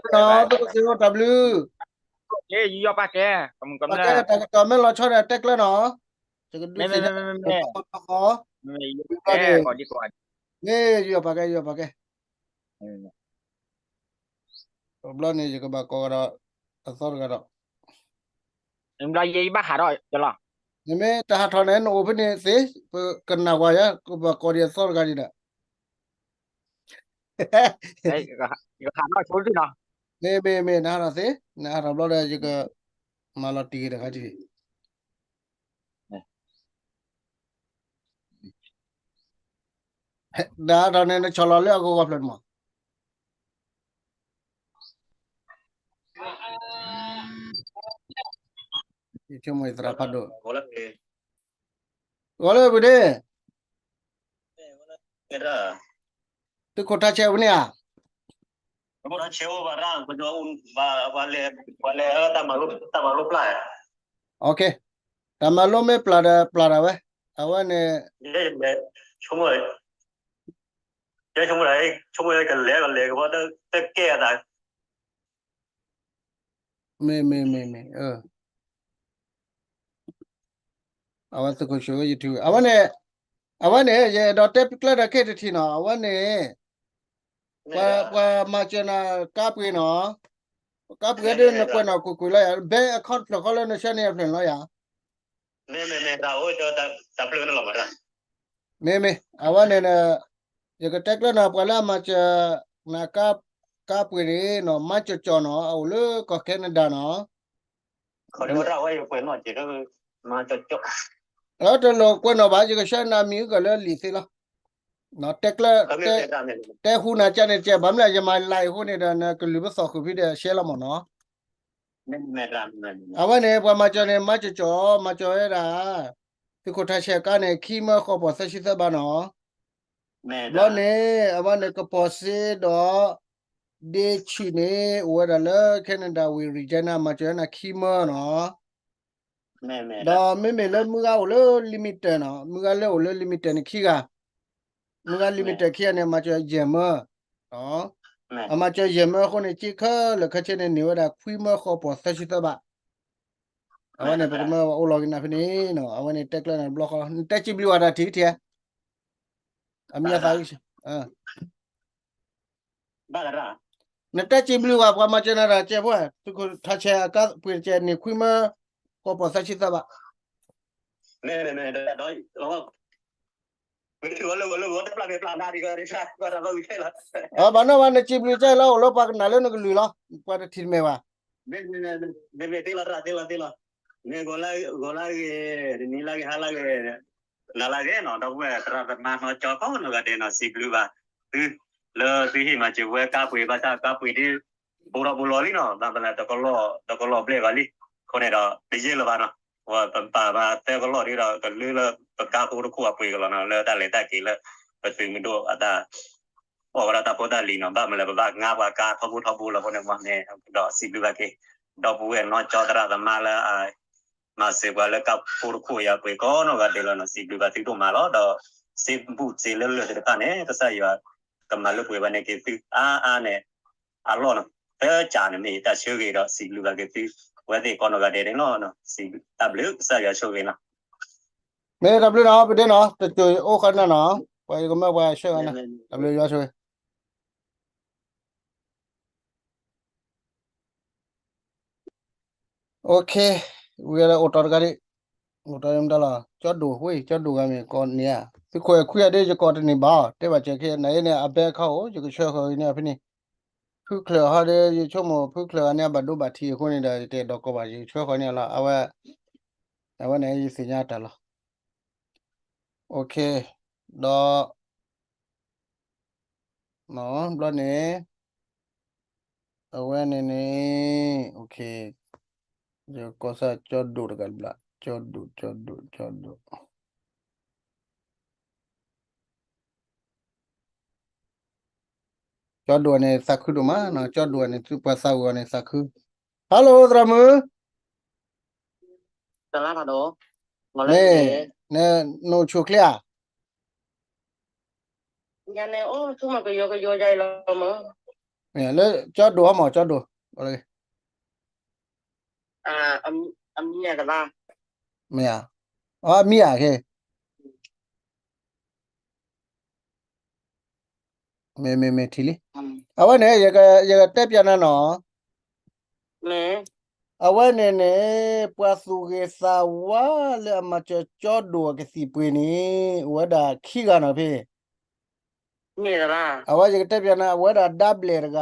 ကသ့အိၣ်တၢ်ဘျုး, တၢ်ကတီၢ်မ့ၢ်လီၤဆီဒီးတဲကျၢၤနီၤ, ယကဒုးသ့ၣ်ညါ, မ့ၢ်ယွၤပာ်ကဲ ယွၤပာ်ကဲ ယွၤပာ်ကဲ မ့ၢ် တဘျီန့ၣ် ယကဘၣ်ကိးကဒီး အသီတဂၤဒီး ဘျီယဘၣ်ဟးထီၣ်လီၤ. နမ့ၢ်တဟးထီၣ်န့ၣ် နအိၣ်ဖဲန့ၣ်သ့, ပကနၣ်ဝဲယၤ ကဘၣ်ကိးဒံးအသီတဂၤဒံးဒီး ယဟးထီၣ်ဆိလီၤ. မ့ၢ်မ့ၢ်မ့ၢ် နဟးထီၣ်သ့, နဟးထီၣ်ဘျီဒီး ယကမၤလီၤတံၢ်ဂ့ၤတခါတံၢ် နဟးထီၣ်န့ၣ် နဆီၣ်လီၤလၢအဂီၤဂီၤဖျၢၣ်န့ၣ်မး. ယဆိကမိၣ်ယသရၣ်ဖးဒိၣ်, ဂီၤလၢပူၤဒ့ၣ်, သုးခိၣ်ထါဆဲးဝဲန့ၣ်ဧါ. တၢ်မၤလိမ့ၢ်ပျၢ်ဒီးပျၢ်တၢ်ဝဲ, အဝဲန့ၣ် ဆိကမိၣ် ကလဲၤကလဲၤကဘီတကဲအသး မ့ၢ်မ့ၢ်မ့ၢ်မ့ၢ်, အဝဲသုးခိၣ်ဆှၢဝဲ YouTube အဝဲန့ၣ်, အဝဲန့ၣ် ယအဲၣ်ဒိးတဲကျၢၢ်ဒီးခဲတထံၣ်နီၤ အဝဲန့ၣ် ပှၤမၤစၢၤနၤကါပှ့ၤနီၤ, ကါပှ့ၤဒ်နကွဲးနီၣ်ကွ့ၢ်ကွ့ၢ်လီၤယၤ bank account ဖျၢၣ်ဃီလၢနဆှၢန့ၢ်အဖျၢၣ်န့ၣ်လီၤယၤ. မ့မ့ၢ် အဝဲန့ၣ် ယကတဲကျၢၢ်နၤ ပှၤလၢအမၤစၢၤနၤ ကါပှ့ၤန့ၣ်နီၤ မါကၠီၣ်ကၠီၣ်နီၤ အအိၣ်လၢကီၢ် Canada နီၤ တလိၣ်ကွဲးနီၣ်ဘၣ် ယကဆှၢနၤမံၤအုၣ်ကီၤလၢလံာ်သ့လီၤ. တဲကျၢၢ်, တဲဟူနၤကန့ၣ်ကဲ ဘၣ်မနုၤယမၤလၢအဃိန့ၣ်ဒီး နကလုၢ်ပသီၣ်ဃုာ်ဖဲဒီးရှဲလီၤမၢ်နီၤ. အဝဲန့ၣ် ပှၤမၤစၢၤန့ၣ် မါကၠီၣ်ကၠီၣ် မၤစၢၤဝဲဒၣ် သုးခိၣ်ထါဆဲးကါန့ၣ် ခံမၢဃီပီၢ်သၢဆံသၢဘးနီၤ. ဘျီန့ၣ် အဝဲန့ၣ်ကပီၤစ့ဒီး ဒ့ဆံၣ်န့ၣ် အိၣ်ဝဲဒၣ်လၢ Canada ဝ့ၢ် Regina မၤစၢၤဝဲန့ၣ်ခံမၢနီၤ. ဒီးမ့မ့ၢ်လၢမုၢ်ဂၤအိၣ်လၢ limited နီၤ, မုၢ်ဂၤလၢအိၣ်လၢ limited န့ၣ်ခံဂၤ, မုၢ်ဂၤ limited ခံဂၤန့ၣ် အမၤစၢၤယဲၢ်မၢ, အမၤစၢၤယဲၢ်မၢအဃိန့ၣ် က့ခဲလၢာ်ခဲဆ့န့ၣ် န့ၢ်ဝဲဒၣ်ခွံမၢဃီပီၢ်သၢဆံသၢဘး. အဝဲန့ၣ်ပကမၢအိၣ်လီၤက့ၤနၤဖဲန့ၣ်နီၤ, အဝဲန့ၣ်တဲကျၢၢ်နၤတဘျီဃီ, နတဲစံးဘျုးဝဲဒၣ်ထံၣ်ထံၣ်ဧါ, အမံၤအသး နတဲစံးဘျုးဝဲ ပှၤမၤစၢၤနၤတၢ်ကဲဖိ, သုးခိၣ်ထါဆဲးအကါပှ့ၤတကဲန့ၣ် ခွံမၢဃီပီၢ်သၢဆံသၢဘး. ဘၣ်နီၣ်ဘၣ် နစံးဘျုးကဲလၢအိၣ်လၢပှၤကနၣ်လၢနကလုၢ်လီၤ, ပှၤတထံၣ်တမဲာ်ဘၣ်. မ့ၢ်သ့လီၤ သ့လီၤ သ့လီၤ, မ့ၢ်ဂီၤလၢဂ့ၤ တနံၤလၢဂ့ၤ ဟါလၢဂ့ၤ နၤလၢဂ့ၤနီၤ, ဒီပုၢ်ဝဲၢ်သရၣ်သမါနီၢ်ကၠီကိးနီၢ်ဂၤဒဲးနီၤ စံးဘျုးဘၣ်သု လၢသုဟ့ၣ်မၤစၢၤဝဲကါပှ့ၤဘၣ်ဆၣ်ကါပှ့ၤဒ် ဘူးထီၣ်ဘူးလီၤလံနီၤ, ဘၣ်မနုၤလဲၣ် တကလီၢ်ဘျဲၣ်ဘၣ်လံ, အဃိန့ၣ်ဒီး တယဲၢ်လၢၤဘၣ်နီၤ, ပပာ်မၤသၢကလီၢ်ဒ်ဒီး ကလုၢ်လၢပကါဖိတခိၣ်အပှ့ၤကလီၤနီၤ, လၢတၢ်လဲၤတၢ်က့ၤလၢ ပသုးမုၢ်ဒိၣ်အတၢ် အီၣ်ဝဲဒၣ်တၢ်ဖိတၢ်လံၤနီၤ, ဘၣ်မနုၤလဲၣ် ပဘၣ်ငါပှၤကါထီဘိထီဘိလီၤ, အဃိန့ၣ်မ့ၢ်ဒီးစံးဘျုးဘၣ်က့ၤ ဒီပုၢ်ဝဲၢ်နီၢ်ကၠီသရၣ်သမါလၢ မၤစၢၤပှၤလၢကါဖိတခိၣ်အံၤအပှ့ၤကိးနီၢ်ဂၤဒဲးလီၤနီၤ, စံးဘျုးဘၣ်သုဒိၣ်မးလီၤ. ဒီးစ့ဘူးစ့လၢလၢာ်သ့ၣ်တဖၣ်န့ၣ် ကစၢ်ယွၤကမၤလၢပှဲၤဘၣ်န့ၢ်က့ၤသုအါအါန့ၣ် အလီၢ်နီၤ, သၢကၠးန့ၣ်မ့ၢ်တၢ်ဆၢဂ့ၤဒီးစံးဘျုးဘၣ်က့ၤသု ဝဲသ့ၣ်ကိးနီၢ်ဂၤဒဲးန့ၣ်လီၤ. တၢ်ဘျုး ကစၢ်ယွၤဆိၣ်ဂ့ၤနီၤ. မ့ၢ်တၢ်ဘျုးနီၤ ပဒ့နီၤ တစိၤအိၣ်ဃီနၤနီၤ, ပှၤယကမၢပှၤဆှၢဂၤနၤ, တၢ်ဘျုးယွၤဆိၣ်ဂ့ၤ OK, ဝံၤလၢအိၣ်တီၤတဂၤဒံး, အိၣ်တီၤမတၤလီၤ, ကၠီဒိၣ်ဝဲ ကၠီဒိၣ်ဂၤမ့ၢ်ကိးန့ၣ်ဧါ, သုးခိၣ်ခွံဂၤဒ်ယကိးတန့ၢ်ဘၣ်, တဲဘၣ်စဲၤခဲ နၤအံၤန့ၣ် အဘဲခီအိၣ် ယကဆှၢဃီၤအံၤန့ၣ်ဖဲန့ၣ်, ဖုချၢၣ်ဟီဒီး ယဆိကမိၣ်ဖုချၢၣ်ဂၤန့ၣ် အဘၣ်ဒိဘၣ်ထံးအဃိန့ၣ်ဒီး ယတအဲၣ်ဒိးကိးဘၣ် ယကဆှၢဃီၤန့ၣ်လီၤ, အဝဲ, အဝဲန့ၣ် ယသ့ၣ်ညါတၢ်လီၤ. OK, ဒီး ဘျီန့ၣ် အဝဲန့ၣ်န့ၣ် OK, ယကီၢ်စၢ်ကၠီဒိၣ်တဂၤဘျီ, ကၠီဒိၣ်, ကၠီဒိၣ်, ကၠီဒိၣ်, ကၠီဒိၣ်န့ၣ် သးခုဒိၣ်မးနီၤ, ကၠီဒိၣ်န့ၣ် သုပှၤသးဝံၤအီၤန့ၣ်သးခု, Hello သရၣ်မုၣ်, မ့ၢ်, နအိၣ်ဆူၣ်ချ့ဧါ ယၤန့ၣ် အိၣ်ဆူၣ်မးကယီကယီယၤအံၤလီၤမး, လၢကၠီဒိၣ်ဟီမး ကၠီဒိၣ်, မ့ၢ်ဧါ, အမံၤဧါ, မ့ၢ်မ့ၢ်မ့ၢ်ထံၣ်လံ, အဝဲန့ၣ် ယကတဲပျးနၤနီၤ, အဝဲန့ၣ်န့ၣ် ပှၤသူၣ်ဂ့ၤသးဝါလၢအမၤစၢၤကၠီဒိၣ်အကသံၣ်ပှ့ၤန့ၣ် အိၣ်ဝဲဒၣ်ခံဂၤနီၤဖဲ အဝဲယကတဲပျးနၤ အဝဲဒၣ်ဒါဘျဲၣ်တဂၤ,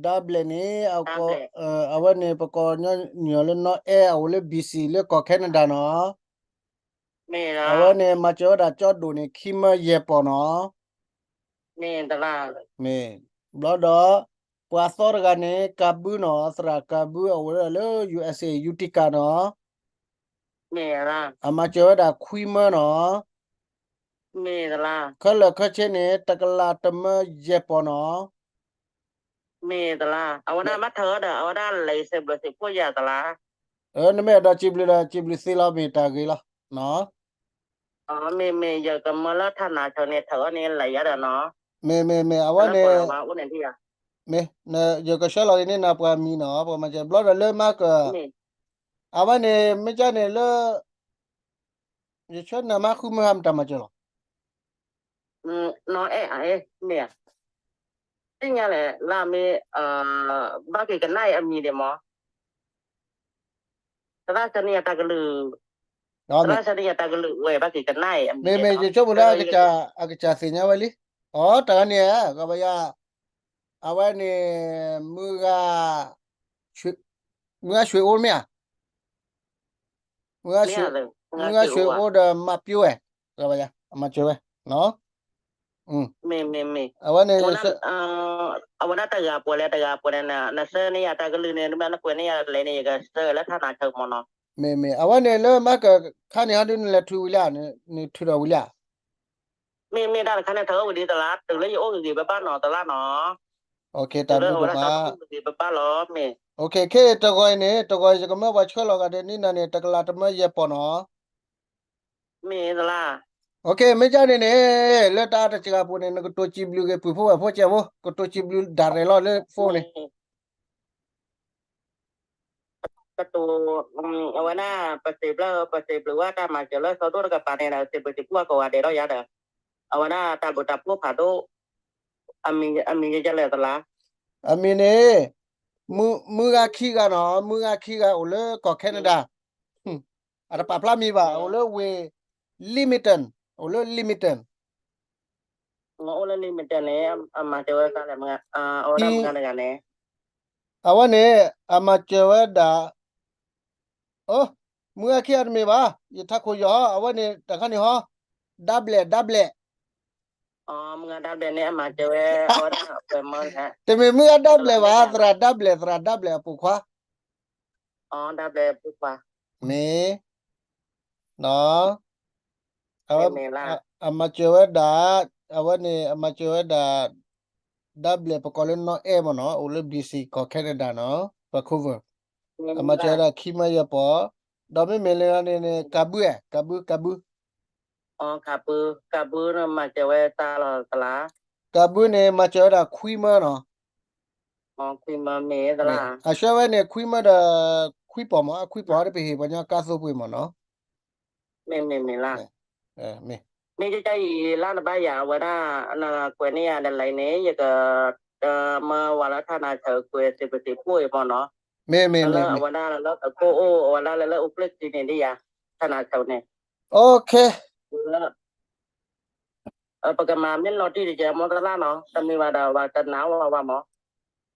ဒါဘျဲၣ်န့ၣ် အဝဲန့ၣ် ပကိးညီနုၢ်လၢနီၢ်အဲၣ် အအိၣ်လၢ B C လၢကီၢ် Canada နီၤ, အဝဲန့ၣ် မၤစၢၤဝဲဒၣ်ကၠီဒိၣ်န့ၣ် ခံမၢယဲၢ်ပီၢ်နီၤ, မ့ၢ်, ဘျီဒီး ပှၤသီတဂၤန့ၣ် ကးဘုနီၤ, သရၣ်ကးဘု အအိၣ်ဝဲဒၣ်လၢ U S A Utica နီၤ အမၤစၢၤဝဲဒၣ်ခွံမၢနီၤ, ခဲလၢာ်ခဲဆ့န့ၣ် တကလးတမၢယဲၢ်ပီၢ်နီၤ, မ့ၢ်သလါ, အဝဲဒၣ်မ့ၢ်ထၢအီၤဒီး အဝဲဒၣ်လဲၤ စံးဘျုးစံးဖှိၣ်ယၤသလါ, နမ့ၢ်အဲၣ်ဒိးစံးဘျုးဒီး စံးဘျုးသ့လီၤ မ့ၢ်တၢ်ဂ့ၤလီၤ, မ့ၢ်မ့ၢ် ယကမၢလၢထးနးဆၢန့ၣ် ထၢအီၤန့ၣ် လဲၤယၤဒီးနီၤ, မ့ၢ်မ့ၢ်မ့ၢ် အဝဲန့ၣ် မ့ၢ် ယကဆှၢလီၤက့ၤန့ၢ်နၤပှၤမံၤနီၤ, ပှၤမၤစၢၤဘျီဒီးလၢမၤကၢၤ, အဝဲန့ၣ် မ့ၢ်ကန့ၣ်လၢ ယဆှၢနၤမၤဃုမၢဟါမတၤမၤစၢၤလီၤ, နီၢ်အဲၣ် မ့ၢ်, သ့ၣ်ညါလဲၣ် လၢမ့ၢ် ဘၣ်က့ၤကနၣ်အံၤအမံၤဒံးမး, သရၣ်ဆၢန့ၢ်ယၤတၢ်ကလုၢ်, သရၣ်ဆၢန့ၢ်ယၤတၢ်ကလုၢ်ဝဲ ဘၣ်က့ၤကနၣ်အံၤအမံၤဒံး, မ့မ့ၢ်ယဆိကမိၣ်လၢ အကစၢ်သ့ၣ်ညါဝဲလံ, အိ တၢ်ဂၤန့ၣ် ကဘၣ်ယၤ, အဝဲန့ၣ် မုၢ်ဂၤ, မုၢ်ဂၤဆွ့အိၣ်မ့ၢ်ဧါ, မုၢ်ဂၤဆွ့အိၣ်ဒီးမၤပျိဝဲ, ကဘၣ်ယၤ အမၤစၢၤဝဲ, မ့ၢ်မ့ၢ်မ့ၢ်, အဝဲန့ၣ် အဝဲဒၣ်တဂၤပှဲၤလၢတဂၤပှဲၤန့ၣ် နဆှၢန့ၢ်ယၤတၢ်ကလုၢ်န့ၣ် နမ့ၢ်နကွဲးန့ၢ်ယၤလဲၣ်န့ၣ် ယကဆှၢလၢထးနးဆၢမးနီၤ, မ့ၢ်မ့ၢ် အဝဲန့ၣ်လၢမၤကၢၤခါန့ၣ်ဟီဒုး နလဲၤထုးဝံၤလံဧါ, နထုးထီၣ်ဝံၤလံဧါ, မ့ၢ်မ့ၢ်ဒၣ်တခါန့ၣ် ထုးဝံၤဒ်သလါ တုၤလၢယအိၣ်ဂ့ၤဂ့ၤဘၣ်ဘၣ်နီၤသလါနီၤ, တၢ်ဘျုးဒိၣ်မး, ဂ့ၤဘၣ်ဘၣ်လီၤ, မ့ၢ်, ခဲအံၤတဂီၤအံၤန့ၣ် တဂီၤအံၤ ယကမၢပှၤဆှၢလီၤဂာ်ဒီးန့ၢ်နၤန့ၣ် တကလးတမၢယဲၢ်ပီၢ်နီၤ မ့ၢ်သလါ, မ့ၢ်ကန့ၣ်န့ၣ် လၢတၢ်အတစှၤပူၤန့ၣ် နကတိၤစံးဘျုးက့ၤပုၢ်ဖိဝဲၢ်ဖိကဲဖိ ကတိၤစံးဘျုးဒၣ်ရဲၣ်လီၤလၢ phone န့ၣ်, ကတိၤ, အဝဲဒၣ် ပစံးဘျုး ပစံးဘျုးဝဲတၢ်မၤစၢၤလၢစီၤဒိၣ်တကပၤန့ၣ်ဒီး စံးဘျုးစံးဖှိၣ်အကိးဂၤဒဲးလီၤယၤဒီး, အဝဲဒၣ်တၢ်ဘျုးတၢ်ဖှိၣ်ဖးဒိၣ်, အမံၤယကလဲၤသလါ, အမံၤန့ၣ် မုၢ်ဂၤခံဂၤနီၤ မုၢ်ဂၤခံဂၤအိၣ်လၢကီၢ် Canada, အတပာ်ဖျါမံၤဘၣ် အိၣ်လၢဝ့ၢ် Leamington, အိၣ်လၢ Leamington, အိၣ်လၢ Leamington န့ၣ် အမၤစၢၤဝဲသးလဲၣ်, အဝဲဒၣ်မုၢ်ဂၤတဂၤန့ၣ်, အဝဲန့ၣ် အမၤစၢၤဝဲဒၣ်, အိ, မုၢ်ဂၤခံဂၤတမ့ၢ်ဘၣ် ယထးခိၣ်ယီၤ အဝဲန့ၣ်တခါန့ၣ်ဟီ, ဒါဘျဲၣ် ဒါဘျဲၣ် မုၢ်ဂၤဒါဘျဲၣ်န့ၣ် အမၤစၢၤဝဲ အဝဲဒၣ်ပှဲၤမၢလဲၣ်, တမ့ၢ်မုၢ်ဂၤဒါဘျဲၣ်ဘၣ် သရၣ်ဒါဘျဲၣ် သရၣ်ဒါဘျဲၣ်အပိာ်ခွါ, ဒါဘျဲၣ်အပိာ်ခွါ, မ့ၢ်, အမၤစၢၤဝဲဒၣ်, အဝဲန့ၣ် အမၤစၢၤဝဲဒၣ်, ဒါဘျဲၣ်ပကိးလၢနီၢ်အဲၣ်မ့ၢ်နီၤ အိၣ်လၢ B C ကီၢ် Canada နီၤ Vancouver, အမၤစၢၤဝဲဒၣ်ခံမၢယဲၢ်ပီၢ်, ဒီးမ့မ့ၢ်လၢန့ၣ်န့ၣ် ကးဘုဧါ ကးဘု ကးဘု ကးဘု ကးဘုန့ၣ် မၤစၢၤဝဲသါလီၤသလါ, ကးဘုန့ၣ် မၤစၢၤဝဲဒၣ်ခွံမၢနီၤ, ခွံမၢမ့ၢ်သလါ, အဆှၢဝဲန့ၣ် ခွံမၢဒီး ခွံပီၢ်မး အခွံပီၢ်ဟီဒ်ပဟ့ၣ်ပှၤညီကါသိပှ့ၤမးနီၤ, မ့ၢ်မ့ၢ်မ့ၢ်လါ, မ့ၢ်ကကါအံၤလါနဘၣ်ယၤ အဝဲဒၣ် နကွဲးန့ၢ်ယၤဒ်လဲၣ်န့ၣ် ယက မၢဝဲလၢထးနးဆၢကွဲးစံးဘျုးစံးဖှိၣ်အံၤမးနီၤ, မ့ၢ်မ့ၢ်မ့ၢ်မ့ၢ်, လၢအဝဲဒၣ်လၢအခိၣ်အိၣ် အဝဲဒၣ်လၢလၢအိၣ်ဖျဲၣ်ခံန့ၣ်ဒ်ယၤ, ထးနးဆၢန့ၣ်, လၢ ပကမၤမ့ၢ်လီၤတံၢ်တကဲမ့ၢ်သရၣ်နီၤ တမ့ၢ်ဘၣ်ဒီး ပှၤတနာ်ဝဲဘၣ်မး,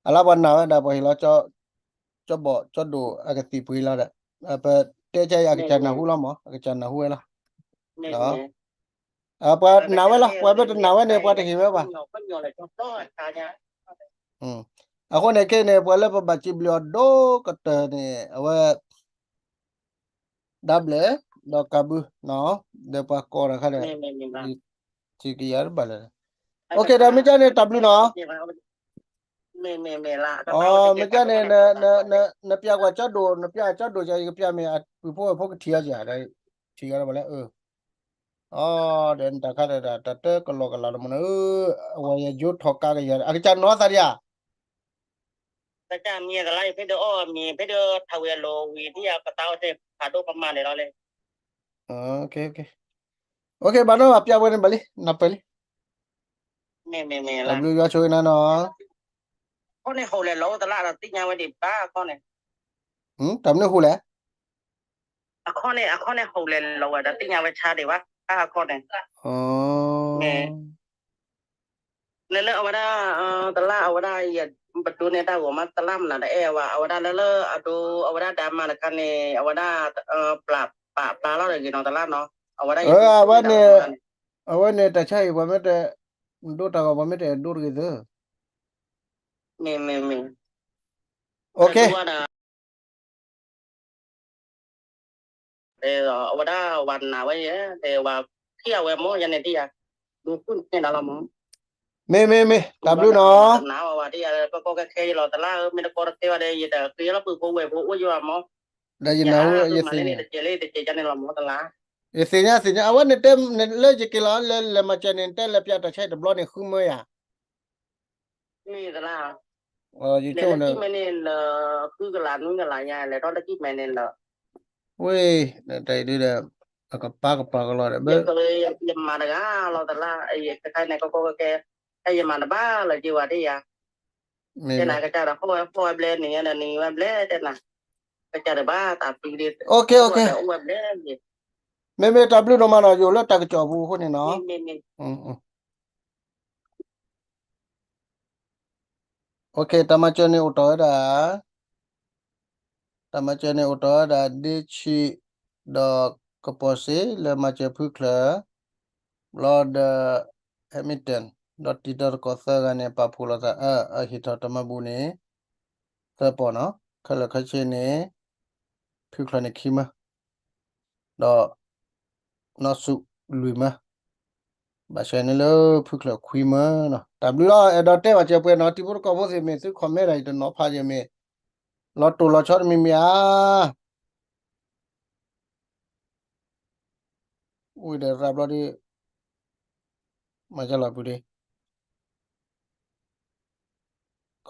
အလၢပှၤနာ်ဝဲဒၣ် ပှၤဟ့ၣ်လီၤ ကၠီဘီၣ် ကၠီဒိၣ်အကသံၣ်ပှ့ၤလီၤဒီး, ပတဲကါအံၤ အကစၢ်နၢ်ဟူလီၤမး အကစၢ်နၢ်ဟူဝဲလီၤ, ပှၤနာ်ဝဲလီၤ ပှၤမ့ၢ်တနာ်ဝဲန့ၣ် ပှၤတဟ့ၣ်ဝဲဘၣ်, အဃိန့ၣ်ခဲအံၤန့ၣ် ပှၤလၢပဘၣ်စံးဘျုးအီၤဒိၣ်ကတၢၢ်န့ၣ် အဝဲ ဒါဘျဲၣ် ဒီးကးဘု ဒီးပှၤကိးတၢ်ခါဒီး ထံၣ်ကယၤတဘၣ်လၢၤ, ဒီးမ့ၢ်ကန့ၣ် တၢ်ဘျုးနီၤ, မ့ၢ်ကန့ၣ် နပျးကွၢ်ကၠီဒိၣ် နပျးကၠီဒိၣ်က ယကပျးမ့ၢ်အပုၢ်ဖိဝဲၢ်ဖိကထံၣ်အီၤကဒီး ထံၣ်ကဒီးဘၣ်လၢ အဒီးနတၢ်ခါဒီး တၢ်တကလီကလီလီၤမးနၢ်, အဝဲယယိထီၣ်ကါကယၤ အကစၢ်နီၢ်သးဒံးဧါ, ကစၢ်မံၤသလါ ဖဲဒၣ်အီၣ်မံၤ ဖဲဒၣ်ထးဝံၤအလိၤဝံၤ ဒ်ယပသးအိၣ်သ့ၣ်ဖးဒိၣ်ပမၤန့ၣ်လီၤလံ, ဘၣ်နီၢ်ဘၣ်ပျးဝဲန့ၣ်ဘၣ်လံ နပၢၢ်လံ, တၢ်ဘျုးယွၤဆိၣ်ဂ့ၤနၤနီၤ အခီၣ်န့ၣ်ဟူးလဲၤလီၤဝဲတလၢ်ဒီးသ့ၣ်ညါဝဲဒံးဘၣ်အခီၣ်န့ၣ်, တၢ်မနုၤဟူးလဲၣ်, အခီၣ်န့ၣ် အခီၣ်န့ၣ်ဟူးလဲၤလီၤဝဲဒီးသ့ၣ်ညါဝဲဆါဒံးဘၣ်အခီၣ်န့ၣ်, လၢလၢအဝဲဒၣ် တလၢ်အဝဲဒၣ် ပဒိးန့ၢ်တၢ်ဂီၤမး တလၢ်မနုၤတအဲၣ်ဝဲ အဝဲဒၣ်လၢလၢအဒိ အဝဲဒၣ်ဒါမၤတခါန့ၣ် အဝဲဒၣ် ပာ်ပာ်လီၤတဂ့ၤနီၤတလၢ်နီၤ, အဝဲဒၣ် အဝဲန့ၣ် အဝဲန့ၣ်တၢ်ဆါအံၤ ပှၤမ့ၢ်တဒိတၢ်ဂီၤ ပှၤမ့ၢ်တအဲၣ်ဒိတဂ့ၤသၢ, မ့ၢ် မ့ၢ် မ့ၢ် အဝဲဒၣ်ဝၤနာ်ဝဲယဲ ဝၤခံဂၤဝဲမ့ၢ် ယန့ၣ်ဒ်ယၤ ဒိဖုၣ်န့ၣ်လီၤမ့ၢ်, မ့ၢ် မ့ၢ် မ့ၢ် တၢ်ဘျုးနီၤ, နာ်ဝဲဒ်ယၤ ကီကီခဲခဲယလီၤတလၢ်ဧၢ မ့ၢ်တကီတသ့ဝဲဒီး ယတဃ့လီၤပုၢ်ဖိဝဲၢ်ဖိအိၣ်ယၤမ့ၢ်, ဒီးယနၢ်ဟူ ယသ့ၣ်ညါ တကဲလၢတကဲယၤန့ၣ်လီၤမ့ၢ်တလၢ်, ယသ့ၣ်ညါ သ့ၣ်ညါ အဝဲန့ၣ်တဲ လၢယက့ၤလီၤ လၢလဲၤမၤစၢၤန့ၣ် တဲလဲၤပျးတၢ်ဆါအံၤတဘျီန့ၣ် ဃုမၢယၤ မ့ၢ်တလၢ်, ယဆိကမိၣ်န့ၣ် လၢကံၢ်မဲန့ၣ်လၢ ဃုကလးနွံကလးညါ လဲၤထီၣ်လၢကံၢ်မဲန့ၣ်လၢ ဝ့ၢ် တၢ်အံၤဒုဒီး အကပၤကပၤကလီၤဒီး ယမၤတဂၤလီၤတလၢ် ယကခါန့ၣ် ကီကီခဲခဲ ယမၤတဘၣ်လီၤက့ၤဝဲဒ်ယၤ, တဲနၤကစၢ်ဒီး ဟီၣ်ဝဲဟီၣ်ဝဲဘျဲၣ် နံၤညါဒီးနံၤဝဲဘျဲၣ်တဲနၤ, ကစၢ်တဘၣ်တၢ်ပံၤ, အိၣ်ဝဲဘျဲၣ်, မ့မ့ၢ်တၢ်ဘျုးဒိၣ်မးနီၤ ယအိၣ်လၢတၢ်ကစီၣ်ပူၤအဃိန့ၣ်နီၤ, မ့မ့ၢ် တၢ်မၤစၢၤန့ၣ်အိၣ်တီၢ်ဝဲဒၣ်, တၢ်မၤစၢၤန့ၣ်အိၣ်တီၢ်ဝဲဒၣ် ဒ့ဆံး ဒီးကပီၤစ့လၢမၤစၢၤဖုချၢ, ဘျီဒီး Hamilton ဒီးတံၤသကိးသၢဂၤန့ၣ် ပာ်ဖှိၣ်လိာ်သး အဟ့ၣ်ထီၣ်တၢ်မၤဘူၣ်န့ၣ် သၢပီၢ်နီၤ, ခဲလၢာ်ခဲဆ့န့ၣ် ဖုချၢန့ၣ်ခံမၢ ဒီး နီၢ်ဆူၣ်လွံၢ်မၢ, ဘၣ်ဆၣ်န့ၣ်လၢဖုချၢခွံမၢနီၤ, တၢ်ဘျုးလီၤ အဲၣ်ဒိးတဲဘၣ်စၢၤပှဲၤနီၤ တံၤဖိသကိးဖိသ့ၣ်မ့ၢ်သု comment ဒီးယတနီၤဖးယမ့ၢ် လီၤတိၢ်လီၤဆီတမံၤမံၤဧါ, ဝံၤဒီးရၤဘျီဒီး မၤကလီၤပူၤဒံး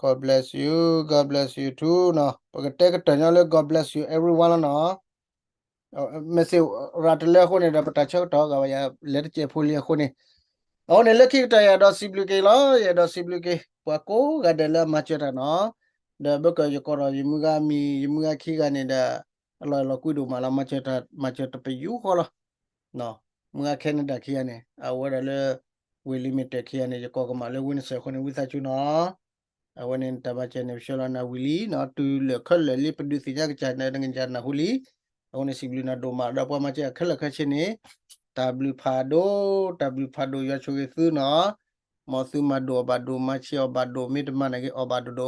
God bless you, God bless you too နီၤ, ပကတဲကတၢၢ်ညီလၢ God bless you everyone လီၤနီၤ, မ့ၢ်စ့ၢ်ရၤတလၢအဃိန့ၣ်ဒီး ပတၢ်ဆၢကတီၢ်ဂၤဝဲယၤ လဲၤတစဲးဖိလံအဃိန့ၣ်, အဃိန့ၣ် လၢခံကတၢၢ်ယအဲၣ်ဒိးစံးဘျုးက့ၤလီၤ, ယအဲၣ်ဒိးစံးဘျုးက့ၤ ပှၤကိးဂၤဒဲးလၢအမၤစၢၤတၢ်နီၤ, ဒီးဘၣ်ကယကီးဒီးယမုၢ်ဂၤမံၤ ယမုၢ်ဂၤခံဂၤန့ၣ်ဒီး အလီၢ်လီၤကွံဒိၣ်မးလီၤ မၤစၢၤတၢ် မၤစၢၤတပယူာ်ဃီလီၤ မုၢ်ဂၤ Canada ခံဂၤန့ၣ် အဝဲဒၣ်လၢ ဝ့ၢ်လံမ့ၢ်တဲာ်ခံဂၤန့ၣ် ယကိးကမၣ်လၢဝ့ၢ်နစဲးအဃိန့ၣ် ဝံသးစူၤနီၤ, အဝဲန့ၣ်တၢ်မၤစၢၤန့ၣ် ပဆှၢလီၤနၤဝံၤလံနီၤ, တုၤလၢာ်ခဲလၢာ်လံ ပဒုးသ့ၣ်ညါကစၢ်န့ၣ် နကစၢ်နၢ်ဟူလံ, အဃိန့ၣ် စံးဘျုးနၤဒိၣ်မး ဒီးပှၤမၤစၢၤခဲလၢာ်ခဲဆ့န့ၣ်, တၢ်ဘျုးဖးဒိၣ်, တၢ်ဘျုးဖးဒိၣ် ယွၤဆိၣ်ဂ့ၤသုနီၤ, မ်သုမၤဒိၣ်အီၤဘၣ်ဒိၣ် မၤဆံးအီၤဘၣ်ဒိၣ် မ့ၢ်တမၤန့ၣ်က့ၤအီၤဘၣ်ဒိၣ်ဒိၣ်